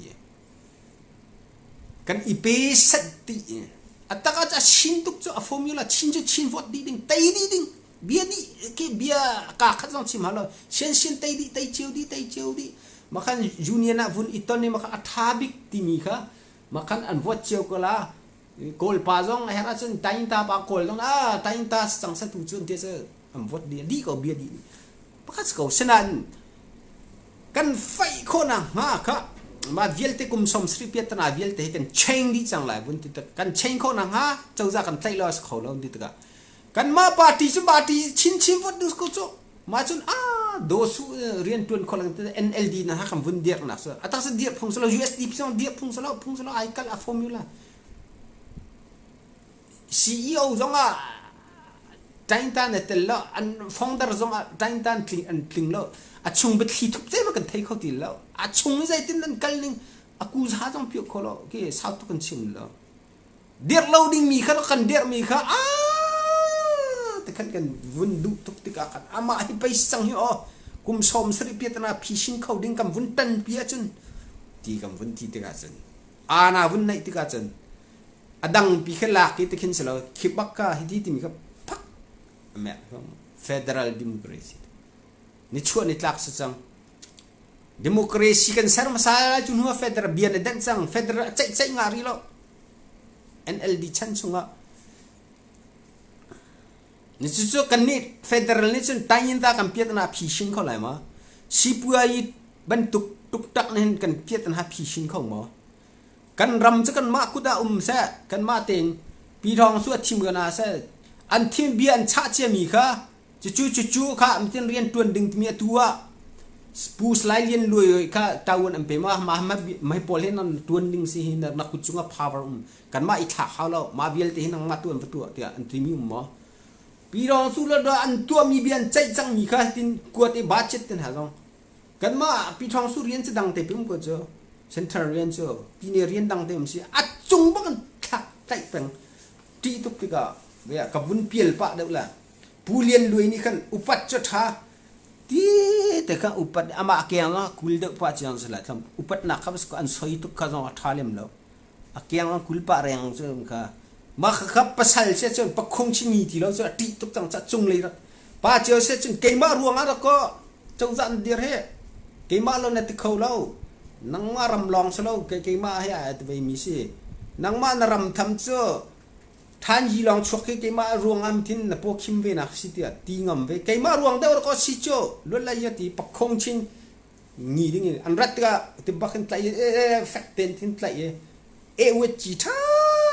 Kan i pe set dih. A tak ah a chin tuk cu a formula chin cu chin vote dih ding tei dih ding bia dih khi bia kaa khat zong chim hau lo sian sian tei dih tei cio dih tei cio dih makhan union ah vun i ton i makhan a tha bik timi kha makhan an vote cio ko la kawl pa zong a herh ahcun tainta pa kawl zong ah tainta cang satu cu an ti an vote dih dih ko bia dih pakhat si ko sinain kan faih khawhnak hnga kha mah vialte kum 70 piahtana vialte hi kan chain dih cang lai vun ti tik kan chain khawhnak hnga cozah kan tlaih lo a si kho lo ti tikah kanmah party cu party chinchin vote duh ko cu mah cun a do su rian tuan kho lang NLD na ha kan vun dirh nak so atak sa dirh phung salo USDP zong dirh phung salo phung salo ai kal a formula CEO zong ah ṭaingtan a tel lo, an founder zong ah ṭaingtan tling an tling lo. A chung biathli thup zeimaw kan thei kho ti lo. A chung i zeitin an kal ning a kuza zong piah kho lo. Khi sau tuk kan chim lo. Dirh lo dingmi kha kan dirhmi kha aa ti khan kan vun duh tuk tikah khan amah hi pei si cang hi aw kum 70 piatana phishin kho ding kan vun tan pi ahcun ti kan vun ti tikah cun ana vun neih tikah cun A dangpi kha lak i tikhin si lo khi bak ka hiti timi kha phak a mek federal democracy nichuah nitlak si cang democracy kan ser hmasa lai cu hnu ah federal bia na denh cang federal a ceih ceih nga rih lo NLD chan chungah ni cu cu kan nih federal nih cun tayinta kan piat na phi shin kho lai ma sipuai bantuk tuktak nih kan piat na phi shin kho maw Kan ram cu kanmah kut ah um seh, kanmah tein Pi Thawng cu a thim ko hna seh. An thim bia an chah ciami kha cucu cucu kha mitin rian ṭuan ding timi atu ah Pu Salai Lian Luai kha ṭawan an pe ma mah mah pawl hi nan ṭuan ding si hi na kut cungah power um kanmah i thlak hau lo mah vialte hi nangmah tu an va tuah tiah an timi um maw Pi Thawng su le an tuahmi bia an ceih cangmi kha tin kuat i budget tin ha zong Kanmah Pi Thawng Su rian cu dang te pum ko cu center rian cu pine rian dang te um si a cung bak in thlak tlaih peng ṭih tuk tikah ka vun pial pah deuh la Pu Lian Luai nih khan upat cu ṭha ti te kha upat amah keng ah kul deuh pah chiang si lai thlam upatnak kha an soi tuk kha zong a ṭha lem lo a keng ah kul pah reng cu kha mah kha pasal sia cun pakhung chimi ti lo cu a ṭih tuk cang ca cung lei rak pa cio sia cun keimah ruang ah rak kaw cozah na dir hi keimah lo na ti kho lo nangmah ram lawng si lo keimah hi ai ti mi si nangmah na ram tham cu than yi lawng chuak hi keimah ruang am thin na paw khim ve nak si tiah ti ngam ve keimah ruang deuh rak si cu luat lai ya ti pakhong chin ngi ding in an rat tikah ti bak in tlaih e fek ten thin tlaih e e wet chi tha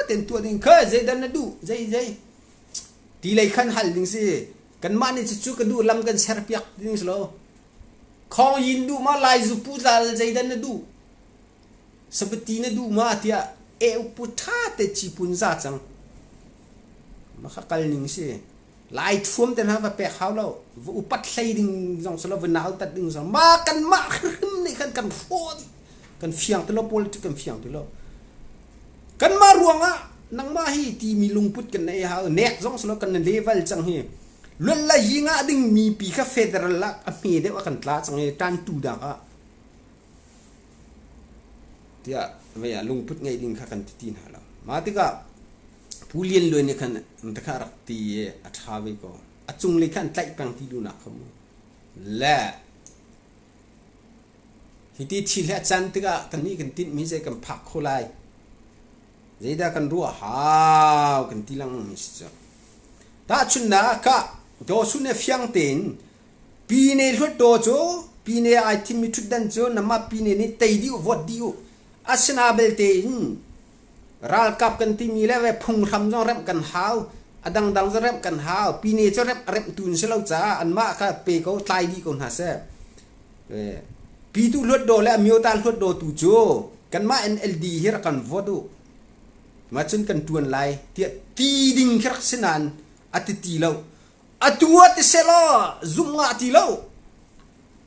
ten tuah ding kha zeidan na duh zei zei ti lei khan hal ding si kanmah nih cucu ka duh lam kan ser piak ding si lo khong yin duh ma lai zu pu zal zeidan na duh sabati na duh ma tiah e pu tha te chi pun za cang. Mah kha kal ning si. Lai thuam te hna va pek hau lo. Va upat hlei ding zong si lo, va nautat ding zong. Mah kanmah hrimhrim nih khan kan hrawh dih. Kan fiang ti lo, politics kan fiang ti lo. Kanmah ruangah nangmah hi timi lungput kan nei hau. Nek zong si lo, kan level cang hi. Luan la yi ngah ding mi pi kha federal ah a hme deuh a kan tla cang i tantu dak ah tiah vei ah lungput ngei ding kha kan ti ti hna lo. Mah tikah Pu Lian Luai nih khan ta kha rak ti i a ṭha ve ko. A cunglei kha an tlaih peng ti duhnak kha mu. Le hiti thil hi a can tikah kannih kan tinhmi zei kan phak kho lai. Zeidah kan ruah hau kan ti lengmang mi si cu. Tahchunhnak ah kah Daw Sun he fiang tein Pine Hluttaw cu Pine ai thimmi ṭhutdan cu namah Pine nih tei dih u, vote dih u. Asina belte in ralkap kan timi le ve phunghram zong remh kan hau, a dangdang zong remh kan hau. Pine cu remh a remhtu an si lo caah anmah kha pe ko, tlai dih ko hna seh. Pitu Hluttaw le Amyota Hluttaw tu cu kanmah NLD hi rak kan vote u. Mah cun kan ṭuan lai tiah ti ding khi rak si nain a ti ti lo. Atu ah ti sehlaw zumh ngah ti lo.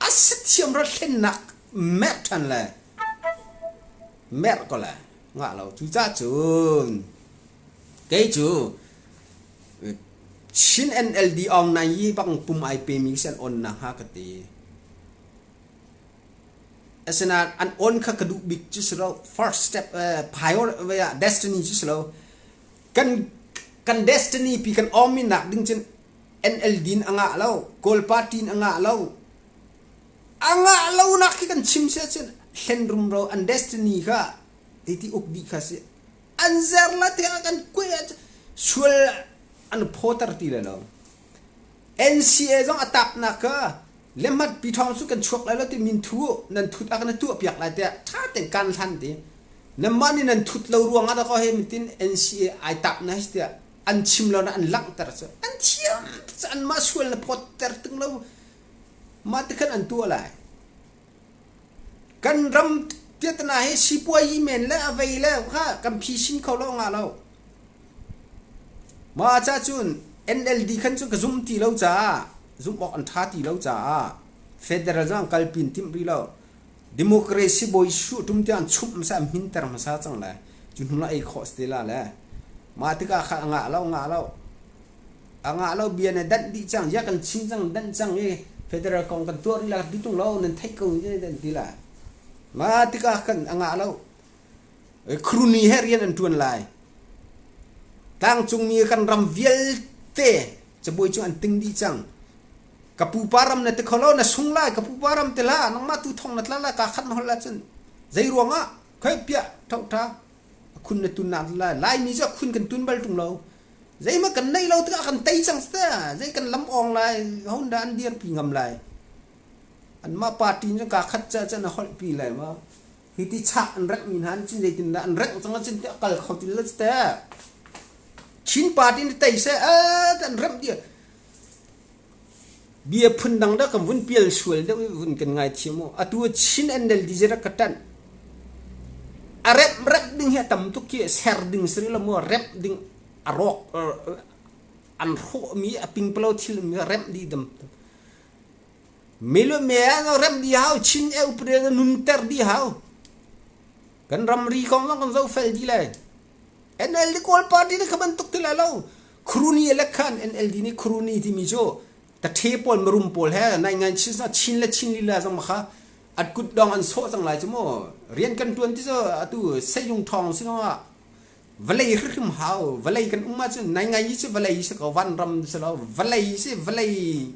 A si thiam ra thlennak merh ṭhan le merh ko le ngah lo. Cucaah cun kei cu Chin NLD Aung Naing Yi bang pum ai pemi si an on nakhnga ka ti. Asinain an on kha ka duh bik cu si lo. First step prior destiny cu si lo. Kan kan destiny pi kan awmi nak ding cun NLD in a ngah lo, Kawl party in a ngah lo. A ngah lo nak khi kan chim si ahcun hlen rumro an destiny kha ti uk dih kha si. An zer la tiang kan kuai ahcun sual an phawter ti le lo. NCA zong a tapnak kha lehmat pi thawng cu kan chuak lai lo ti min thu nan thut ah kan tuah piak lai tiah tha tein kan hlan ti. Nanmah nih nan thut lo ruang ah dakaw he mitin NCA ai tap na hi tiah an chim lo na an langhter cu an thiam cu anmah sual na phawtter tung lo mah ti khan an tuah lai. Kan ram tiatana hi sipuayi men le a vei le kha kan phisin kho lo nga lo. Mah ca cun NLD khan cu ka zum ti lo caah zumh awk an ṭha ti lo caah federal zong an kalpi in timh rih lo. Democracy bawi shuh ṭum tiang an chumh hmasa an hminter hmasa cang lai. Cu hnu ah ei khawh si te la le. Mah tikah kha a ngah lo ngah lo. A ngah lo bia na danh dih cang. Ya kan chim cang danh cang i federal kong kan tuah rih la ti tung lo nan theih ko nan ti la. Mah tikah khan a ngah lo. Crony he rian an ṭuan lai. Tlangcungmi kan ram vialte cabuai cu an ting dih cang. Ka pupa ram na ti kho lo, na sung lai, ka pupa ram ti hlah, nangmah tu thong na tla lai, kaa khat na holh ahcun zei ruangah khoi piah ṭhoṭha a khun na tun nak lai. Laimi cu a khun kan tun bal ṭung lo. Zeihmanh kan neih lo tikah kan tei cang te, zei kan lam awng lai, ho dah an dirpi ngam lai. Anmah party cu kaa khat ca cun a holhpi lai ma. Hi ti chak an rengh mi hna nih cun zeitindah an rengh cang ahcun tiah kal kho ti lo te. Chin party nih tei seh eh an remh dih. Bia phun dang dah kan vun pial sual deuh i vun kan ngaithiam u. Atu Chin NLD rak ka ṭanh. A remh remh ding hi a tam tuk khi ser ding si rih lo mu remh ding a rawk an hrawhmi a pingpalo thil mi remh dih dam. Melu me ah remh dih hau, Chin e upade nunter dih hau. Kan ramri kong zong kan zohfel dih lai. NLD Kawl Party nih kha bantuk ti lai lo. Crony le khan NLD nih crony timi cu tathe pawl marum pawl he nai ngai chin chin le chin lila zong kha at kut dong an sawh cang lai cu mu rian kan tuan ti cu atu seiyung thawng si ah vawlei hrimhrim hau vawlei kan um ahcun nai ngai cu vawlei si ko van ram si lo vawlei si vawlei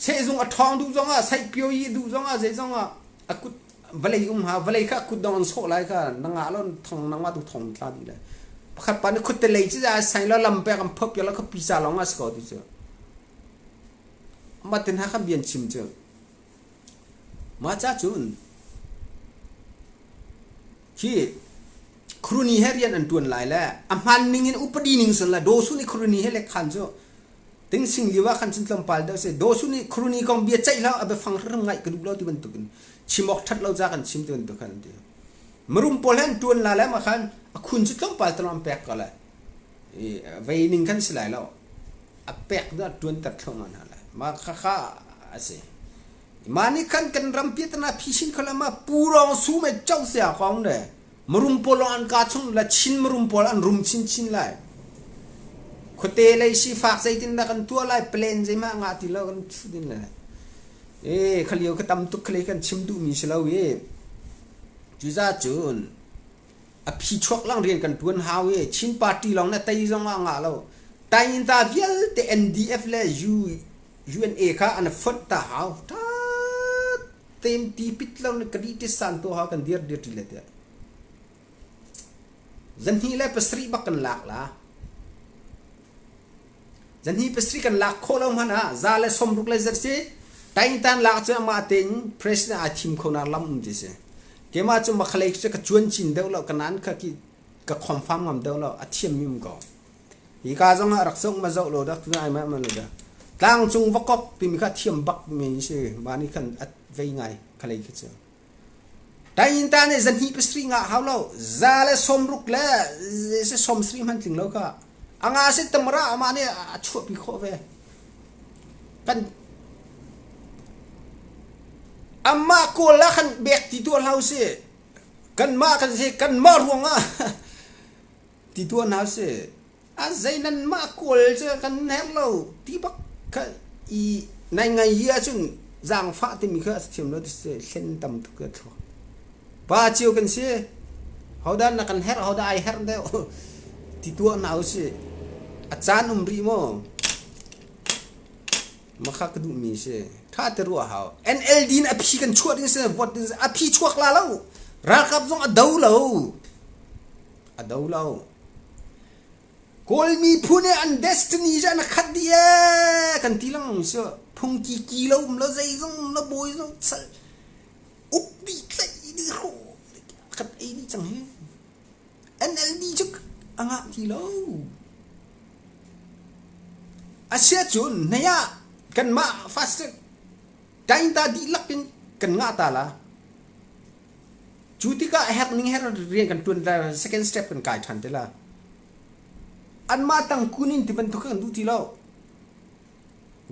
Sehzung a ṭhawng duh zongah saihpio i duh zongah zei zongah a kut vawlei um ha vawlei kha a kut dong an sawh lai kha na ngah lo thong nangmah tu thong tla dih lai. Pakhat pa nih khutte lei ci sai lo lam pek an phop piak lo kha pisa lawng ah si ko ti cu. Mah tin ha khan bian chim cu. Mah ca cun khi Crony he rian an ṭuan lai le a hmaan ning in upadi ning sun la Daw Su nih Crony he lek khan cu ting sing lio ah khan cun tlawmpal deuh si Daw Su nih Crony kong bia ceih hlah a biafang hrimhrim ngaih ka duh lo ti bantukin chim awk ṭhat lo ca kan chim ti bantuk khan an ti. Marum pawl he an ṭuan la le mah khan a khun cu tlawmpal te lawng an pek ko lai. I vei ning kan si lai lo. A pek dah ṭuanter thluahmah hna lai. Mah khakha a si. Mah nih khan kan ram piatana phisin kho le ma pu rong su me chau sia kong le marum pawl lawng an ka chung la Chin marum pawl an rum chinchin lai. Khuate lei sifak zeitin dah kan tuah lai plan zeimah ngah ti lo kan thu din le. E khalio ka tam tuk khalei kan chim duhmi si lo i cuza cun a phi chuak lang rian kan tuan hau i Chin party lawng na tei zong ah ngah lo. Tainta vialte NDF le U UNA kha an fonh ta hau. Tha tem ti pit lo na kadi ti san to ha kan dir dir ti le tiah. Zanhnih le pasarih bak kan lak la. Zanhnih pasarih kan lak khawh lo hmanh ah za le sawmruk le zat si taingtan lak cu amah tein president aa thim kho nak lam um ti si. Keimah cu makhalei cu ka cuan chin deuh lo ka nan kha ki ka confirm ngam deuh lo a thiam mi um ko. Hi ka zong ah rak sung ma zoh lo dak tu ai ma ma lo dah. Tlangcung vakok timi kha thiam bak mi si ma ni khan at vei ngai khalei kha cu. Tainta nih zahnih pasarih ngah hau lo, za le sawmruk le sawmsarih hmanh tling lo kha. A nga si tamara amah nih a chuahpi khawh ve. Kan amah kawl ah khan bek ti tuah hlah usih. Kanmah kan si kanmah ruangah ti tuah hna usih. A zei nan mah kawl cu kan herh lo ti bak kha i nai ngai hi ahcun zaangfah timi kha a thiam lo ti si hlen tam tuk ka thluak. Pa cio kan si. Hodah na kan herh hodah ai herh deuh ti tuah hna usih. A caan um rih maw? Makha ka duhmi si. Tha te ruah hau. NLD in a phi kan chuah ding si vote ding si a phi chuak la lo. Ralkap zong a do lo. A do lo. Kawl miphun i an destiny cu an khat dih ee kan ti lengmang si. Phungki ki lo um lo zeizong um lo bawi zong sal uk dih tlaih dih hrawh kan ei dih cang hi. NLD cu a ngah ti lo. Asiahcun hnei ah kanmah fast taingta dihlak in kan ngah ta la. Cu tikah a herh ning her rian kan ṭuan lai second step kan kai ṭhan te la. Anmah tangkun in ti bantuk kan duh ti lo.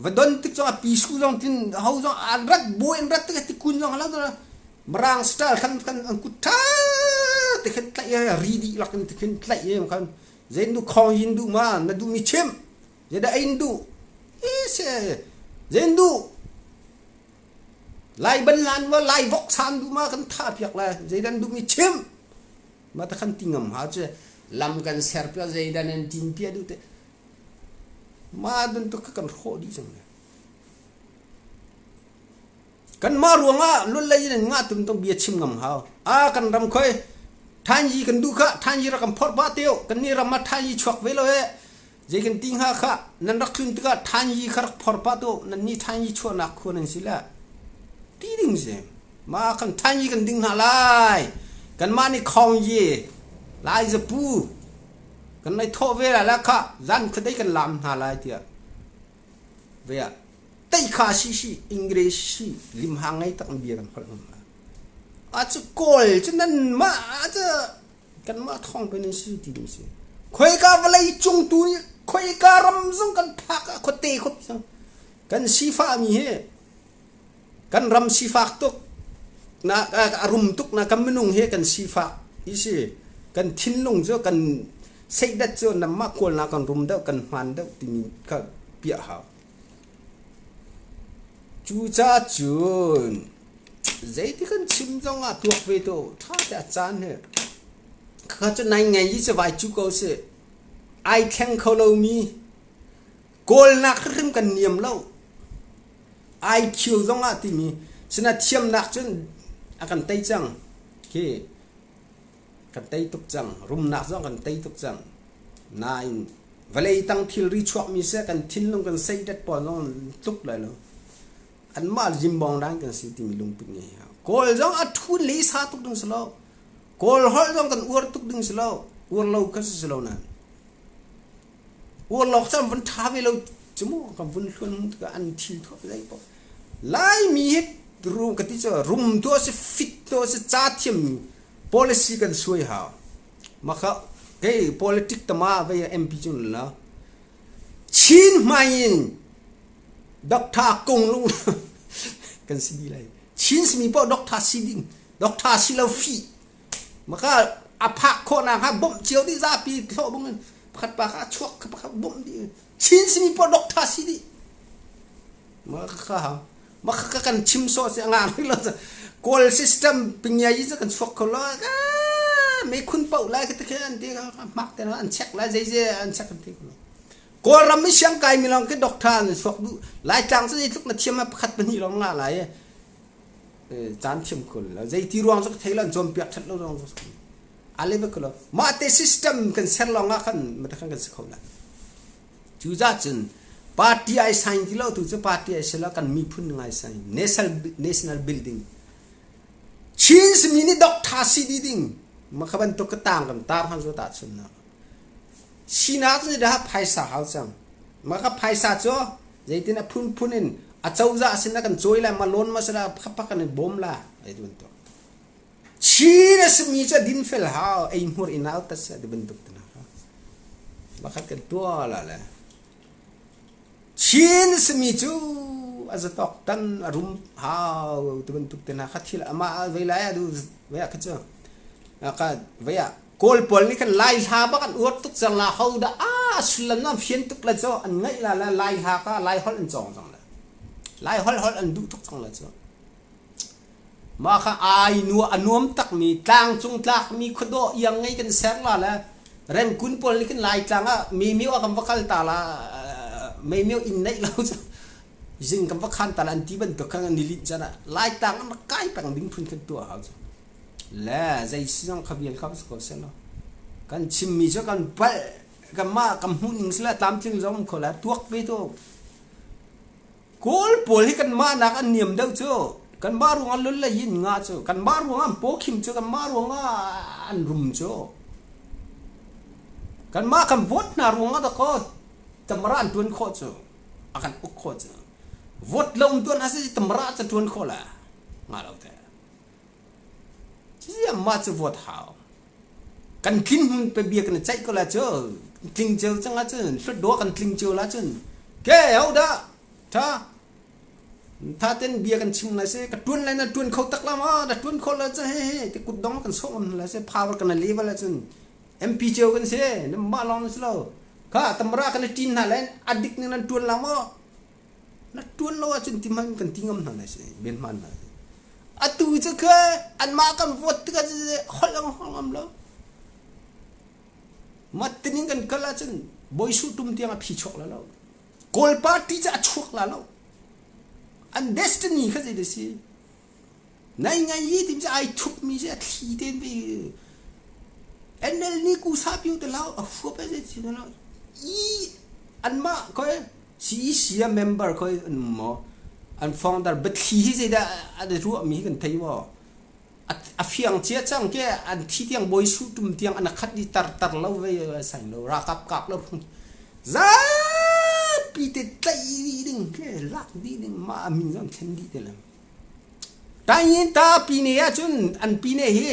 Va don tik zong a pisu zong tin ho zong an rat bawi an rat tik tikun zong lo Mirang style khan kan an kut ṭha te khan tlaih ri dih lak in khin tlaih em khan zein du khong yin duh ma na duh mi chim zeidah ein duh e se zein duh Lai banhlan maw Lai vok san duh ma kan thah piak lai zeidan duh mi chim ma ta khan ti ngam ha cu lam kan ser piak zeidan an tin piak duh te ma bantuk kha kan hrawh dih cang le kan mah ruangah lun lei in ngah tum tong bia chim ngam hau a kan ram khoi thanyi kan duh kha thanyi ra kan phorh ba teo kan ni ram ah thanyi chuak ve lo he Zei kan ti hnga khah, nan rak tlun tikah ṭhanyi kha rak phor pah tuah, nan nih ṭhanyi chuahnak khua nan si le. Ti ding si. Mah kan ṭhanyi kan ding hna lai. Kanmah nih khawngyi, lai zapu, kan nei thawh ve lai la khah, zan khuadei kan lam hna lai tiah. Ve ah, tei kha si si, English si, limhang ngei tak in bia kan holh ngam la. A cu kawl cu nan mah cu kanmah thawng pe nan si ti ding si. Khoika vawlei cung tu nih khoika ram zong kan phak ah khuate khup zong kan sifah mi hi kan ram sifak tuk na a rum tuk na kan minung hi kan sifak hi si kan thinlung cu kan seidat cu namah kawlnak kan rum deuh kan hman deuh timi kha piah hau. Cucaah cun zeiti kan chim zong ah tuak ve to ṭha te a caan hi khakha cu nai ngei i cu vai cu ko si. Ai thleng kho lomi kawlnak hrimhrim kan niam lo. IQ zong ah timi sina thiamnak cun a kan tei cang. Khi kan tei tuk cang. Rumnak zong kan tei tuk cang. Nain vawlei tang thilri chuakmi seh kan thinlung kan seidat pawl zong tluk lai lo. Anmah zimbawng dan kan si timi lungput ngei hi. Kawl zong a thun le sa tuk ding si lo. Kawl holh zong kan uar tuk ding si lo. Uar lo kha si lo nain. Uar lo caan vun tha ve lo cu mu kan vun hluan tikah an thil thuah zei paoh. Laimi hi rum ka ti cu rum tu a si fit tu a si ca thiam policy kan suai hau. Maka. Kei politic tama vei MP cu la. Chin hmai in Doctor Kung Lung kan si dih lai. Chin simi poh Doctor si ding. Doctor si lo fi. Maka a phak khawhnak hnga bawmh cio dih zapi hlawh bung in pakhat pa kha a chuak kha pakhat bawmh dih. Chin simi poh Doctor si dih. Maka maka kan chim sawh si a ngah rih lo. Kawl system pingia yi cu kan chuak kho lo. Me khun paoh lai ka ti khi an ti hmak te an check lai zei an check an ti ko lo. Kawlram i siangkai mi lawng khi doctor an chuak duh. Laitlang cu zeitluk na thiam ah pakhat pahnih lawng ngah lai i caan thiam kho lo. Zeiti ruang cu ka thei lo an cawnpiak ṭhat lo ruang cu a le bak lo. Mah te system kan ser lawng ah khan matakhan kan si kho lai. Cu zah cun party ai sign ti lo tu cu party ai si lo kan miphun ngai sign national national building Chin simi nih doctor si di ding makha bantuk ka tang kan tar han zo ta chun na Sinak cu dah phaisa hau cang. Mah ka phaisa cu zeitin a phunphun in a cozah sin ah kan cawi lai, ma loan ma sila pakhat kan i bawm la ei ti bantuk. Chin a simi cu a dinfel hau, ei hmur in au tat ti bantuk te hna kha. Pakhat kan tuah la le. Chin a simi cu a zatawk tan a rum hau ti bantuk te hna kha thil amah vei lai adu vei ah kha cu ka vei ah Kawl pawl nih khan Lai hla bak an uar tuk cang la ho dah a sullam an fian tuk la cu an ngaih la la Lai hla kha Lai holh an cawng cang la Lai holh holh an duh tuk cang la cu mah kha ai nu a nuam tak mi tlangcung tlak mi khuadawh iang ngei kan ser la le Rengkun pawl nih khin Lai tlang ah Mimio ah kan va kal ta la Mimio inn neih lo cu zing kan va khan ta la an ti bantuk khan an i linh can ah Lai tlang an rak kai peng ding phun khin tuah hau cu Le zei si zong kha vial kha si ko seh law kan chimmi cu kan palh kanmah kan hmuhning sila tlamtling zong um kho la tuak ve tu Kawl pawl hi kanmah nak an niam deuh cu kanmah ruangah lul le yin nga cu kanmah ruangah an pawkhim cu kanmah ruangah an rum cu kanmah kan vote hna ruangah dakaw tamara an tuan khawh cu a kan uk khawh cu vote lo um tuan hna si tamara ca tuan khawh la nga lo te Mah cu vote hau. Kan tling hmun pe bia kan i ceih ko la cu tling cio cang ahcun hlutdaw kan tling cio la cun ke ho dah tha tha ten bia kan chim lai si ka tuan lai na tuan kho tak la ma na tuan kho la cu he he ti kut dong kan sawh ngam la si power kan level la cun MP cio kan si nan mah lawng si lo kha tamra kan i tin hna lai adik ning nan tuan la maw Na ṭuan lo ahcun ti hmanh kan ti ngam hna lai si ben hmaan lai. Atu cu kha anmah kan vote tikah holh ang holh ngam lo. Mat tinin kan kal ahcun Bawi Suh tum tiang a phi chuak la lo. Kawl party cu a chuak la lo. An destiny kha zei si. Nai ngai yi tim cu ai thup mi si a thli ten ve. NL ni ku sa piu te lau a huap e zei si lo. I anmah koi CEC ah member khoi an um maw? An founder biathli hi zeidah an i ruahmi hi kan thei maw? A fiang cia cang ke an thi tiang bawi su tum tiang an khat di tar tar lo ve sain lo ralkap kap lo zapi te tlaih dih ding ke lak dih ding mah min zong thlen dih te lo Tayin ta pine ahcun an pine hi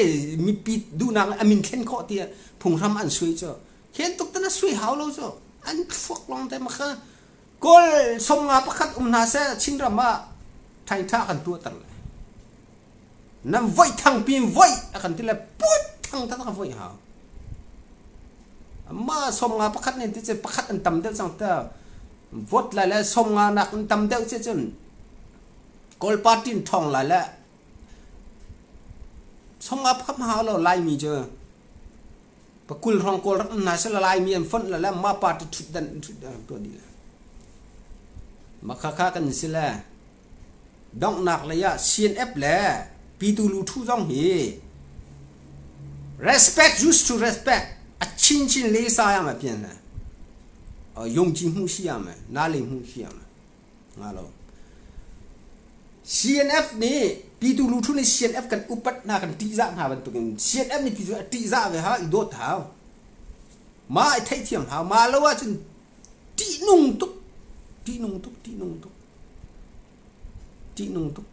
mipi duhnak a min thlen khawh tiah phunghram an sui cu Khen tuk te na sui hau lo cu. An thluak lawng te ma kha Kawl somnga pakhat um hna seh Chinram ah ṭhaingṭha kan tuahter lai. Nan voih thang pin voih a kan ti le put thang tak voih hau. Ma somnga pakhat nen ti cun pakhat an tam deuh cang ta vote lai le somnga nak an tam deuh ci cun Kawl party in ṭhawng lai le somnga pakhat ma hau lo Laimi cu Pakul hrawng Kawl rak um hna seh Laimi an fonh le mah party ṭhutdan ṭhutdan tuah dih le. Mah khakha kan si le donghnak lei ah CNF le Pitu Luthu zong hi respect used to respect a chinchin le sa yang a pian le yongji hmu si yang na le hmu si yang nga lo CNF nih Pitu Luthu nih CNF kan upat hna kan ṭihzah hna bantukin CNF nih Pitu a ṭihzah ve ha i dawt hau. Ma i theihthiam hau. Ma lo ahcun ṭihnung tuk ṭihnung tuk ṭihnung tuk ṭihnung tuk.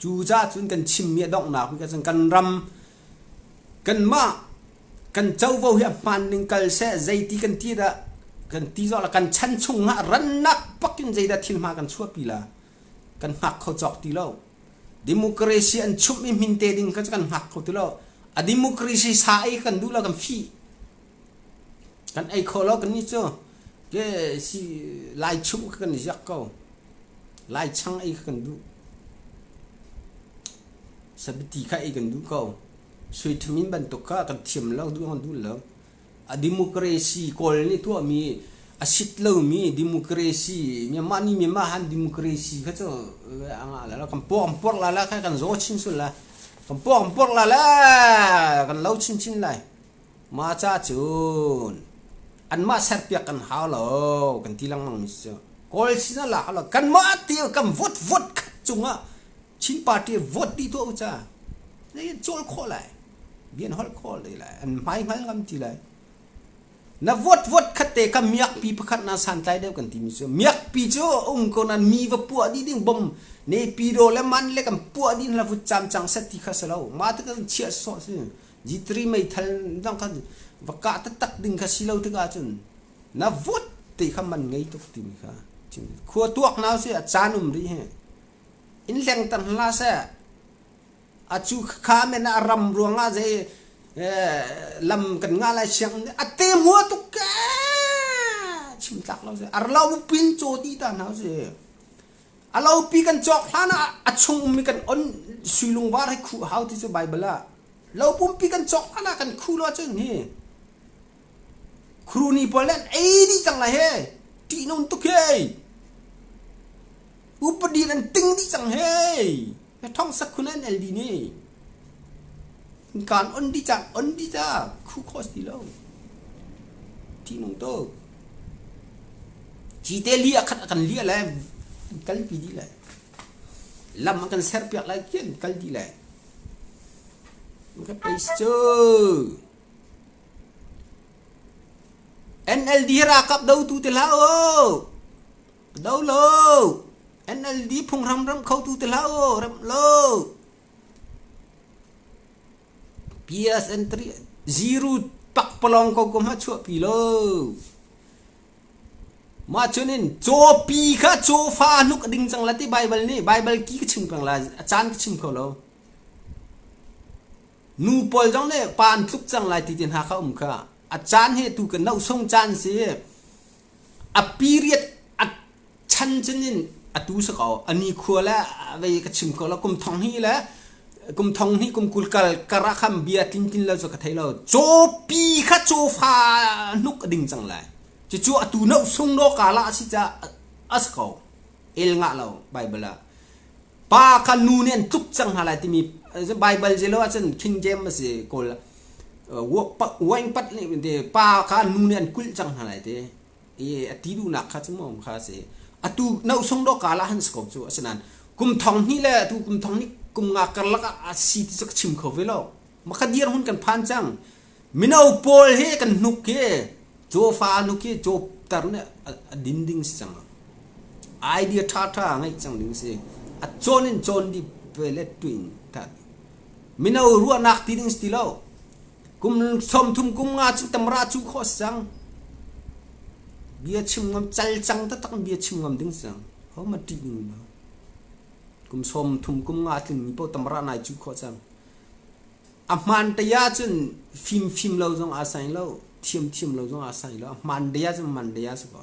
Cu caah cun kan chimmi a donghnak bik ahcun kan ram kanmah Kan covo hi a hmaan ning kal seh, zeiti kan ti dah kan ti zong la kan chan chung ah rannak pak in zeidah thil hma kan chuahpi la kan hngak kho cawk ti lo. Democracy an chumh i hmin te ding kha cu kan hngak kho ti lo. A democracy sa ei kan duh lo kan fih. Kan ei kho lo kan nih cu ke si lai chumh kha kan i ziak ko. Lai chang ei kha kan duh. Sabiti kha ei kan duh ko. Sui Thamin bantuk kha kan thiam lo duh kan duh lo. A democracy Kawl nih tuahmi a sit lomi democracy Myanmar nih Myanmar han democracy kha cu a ngah la kan puak kan puak la la kha kan zaw chin sul la kan puak kan puak la la kan lo chin chin lai ma ca cun anmah serpiak kan hau lo kan ti lengmang mi cu Kawl sin ah lak lo kanmah ti kan vote vote khat cungah Chin party vote dih tuah u ca zei cawl khawh lai bian holh khawh lai lai an hmai hngal ngam ti lai na vote vote khat te kha miakpi pakhat na santlai deuh kan timi cu miakpi cu um ko nan mi va puah dih ding bom ne pi do le man le kan puah dih la vut cam cang set ti kha si lo ma te kan chiah sawh si G3 meithal dang kha va kah taktak ding kha si lo tikah cun na vote te kha man ngei tuk timi kha khua tuak nau si a caan um rih hi in hlengter hlah seh a cu kha men a ram ruangah zei lam kan ngah lai siang a te hmua tuk ke chim tlak lo si ar lo pin caw ti ta hna si a lo pi kan cawk hlan ah a chung ummi kan on sui lungvar hi khuh hau ti cu bible ah lo pumpi kan cawk hlan ah kan khu lo cun hi Crony pawl nih an ei dih cang lai he. Ṭihnung tuk he. Upadi an ting dih cang he. Na thong sakhun an el dih ni. Kaan on dih cang, on dih cang. Khu khawh ti lo. Ṭihnung tuk. Cite li a khat a kan liah lai. Kalpi dih lai. Lam a kan serpiak lai kian kal dih lai. Ka peis cu. NLD ralkap dotu ti hlah u. Do lo. NLD phunghram ram khotu ti hlah u. Remh lo. PSN 3 zero pakpalawng ko ko hma chuahpi lo. Mah cun in cawpi kha cawfa hnuk a ding cang la ti Bible nih Bible ki ka chim peng la a caan ka chim kho lo. Nu pawl zong nih pa an tluk cang lai ti te hna kha um kha. A caan hi tu kan nosung caan si. A period a chan cun in a tu si ko. A ni khua le vei ka chim ko lo kum thong hi le kum thong hnih kum 20 kal kar ah khan bia tlin tlin lo cu ka thei lo. Cawpi kha cawfa hnuk a ding cang lai. Cucu atu nosung do kala a si caah a si ko. El ngah lo Bible ah. Pa kha nu nih an tluk cang hna lai timi Bible zelo ahcun King James a si kawl wine pat nih pa kha nu nih an kulh cang hna lai ti i a ti duhnak kha cu maw kha si atu nosung do kala han si ko cu asinain kum thong hnih le atu kum thong hnih kum nga karlak ah a si ti cu ka chim kho ve lo maka dir hun kan phan cang mino pawl hi kan hnuk hi cawfa hnuk hi caw tar nih a din ding si cang idea ṭha ṭha ngeih cang ding si a cawn in cawn di pe le tuin ta mino ruahnak ti ding si ti lo kum 30 kum nga cu tamra cu khawh si cang bia chim ngam cal cang taktak bia chim ngam ding si cang ho ma ṭih ding lo kum 30 kum nga tling mi paoh tamra nai cu khawh cang A hmaan te ahcun fimfim lo zong aa sai lo, thiamthiam lo zong aa sai lo. A hmaan te ahcun hmaan te a si ko.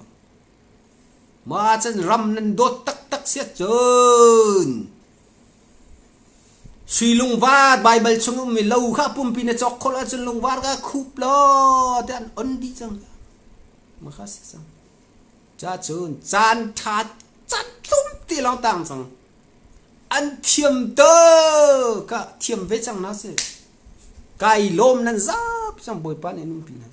Mah ahcun ram nan dawt taktak si ahcun sui lungvar Baibal chung ummi lo kha pumpi na cawk khawh ahcun lungvar kha khup law tiah an on dih cang. Mah kha si cang. Ca cun caan ṭha caan tlum ti lawng tang cang. An thiam tuk ah thiam ve cang hna sih. Kai lawm nan zap cang Bawipa nih an umpi hna.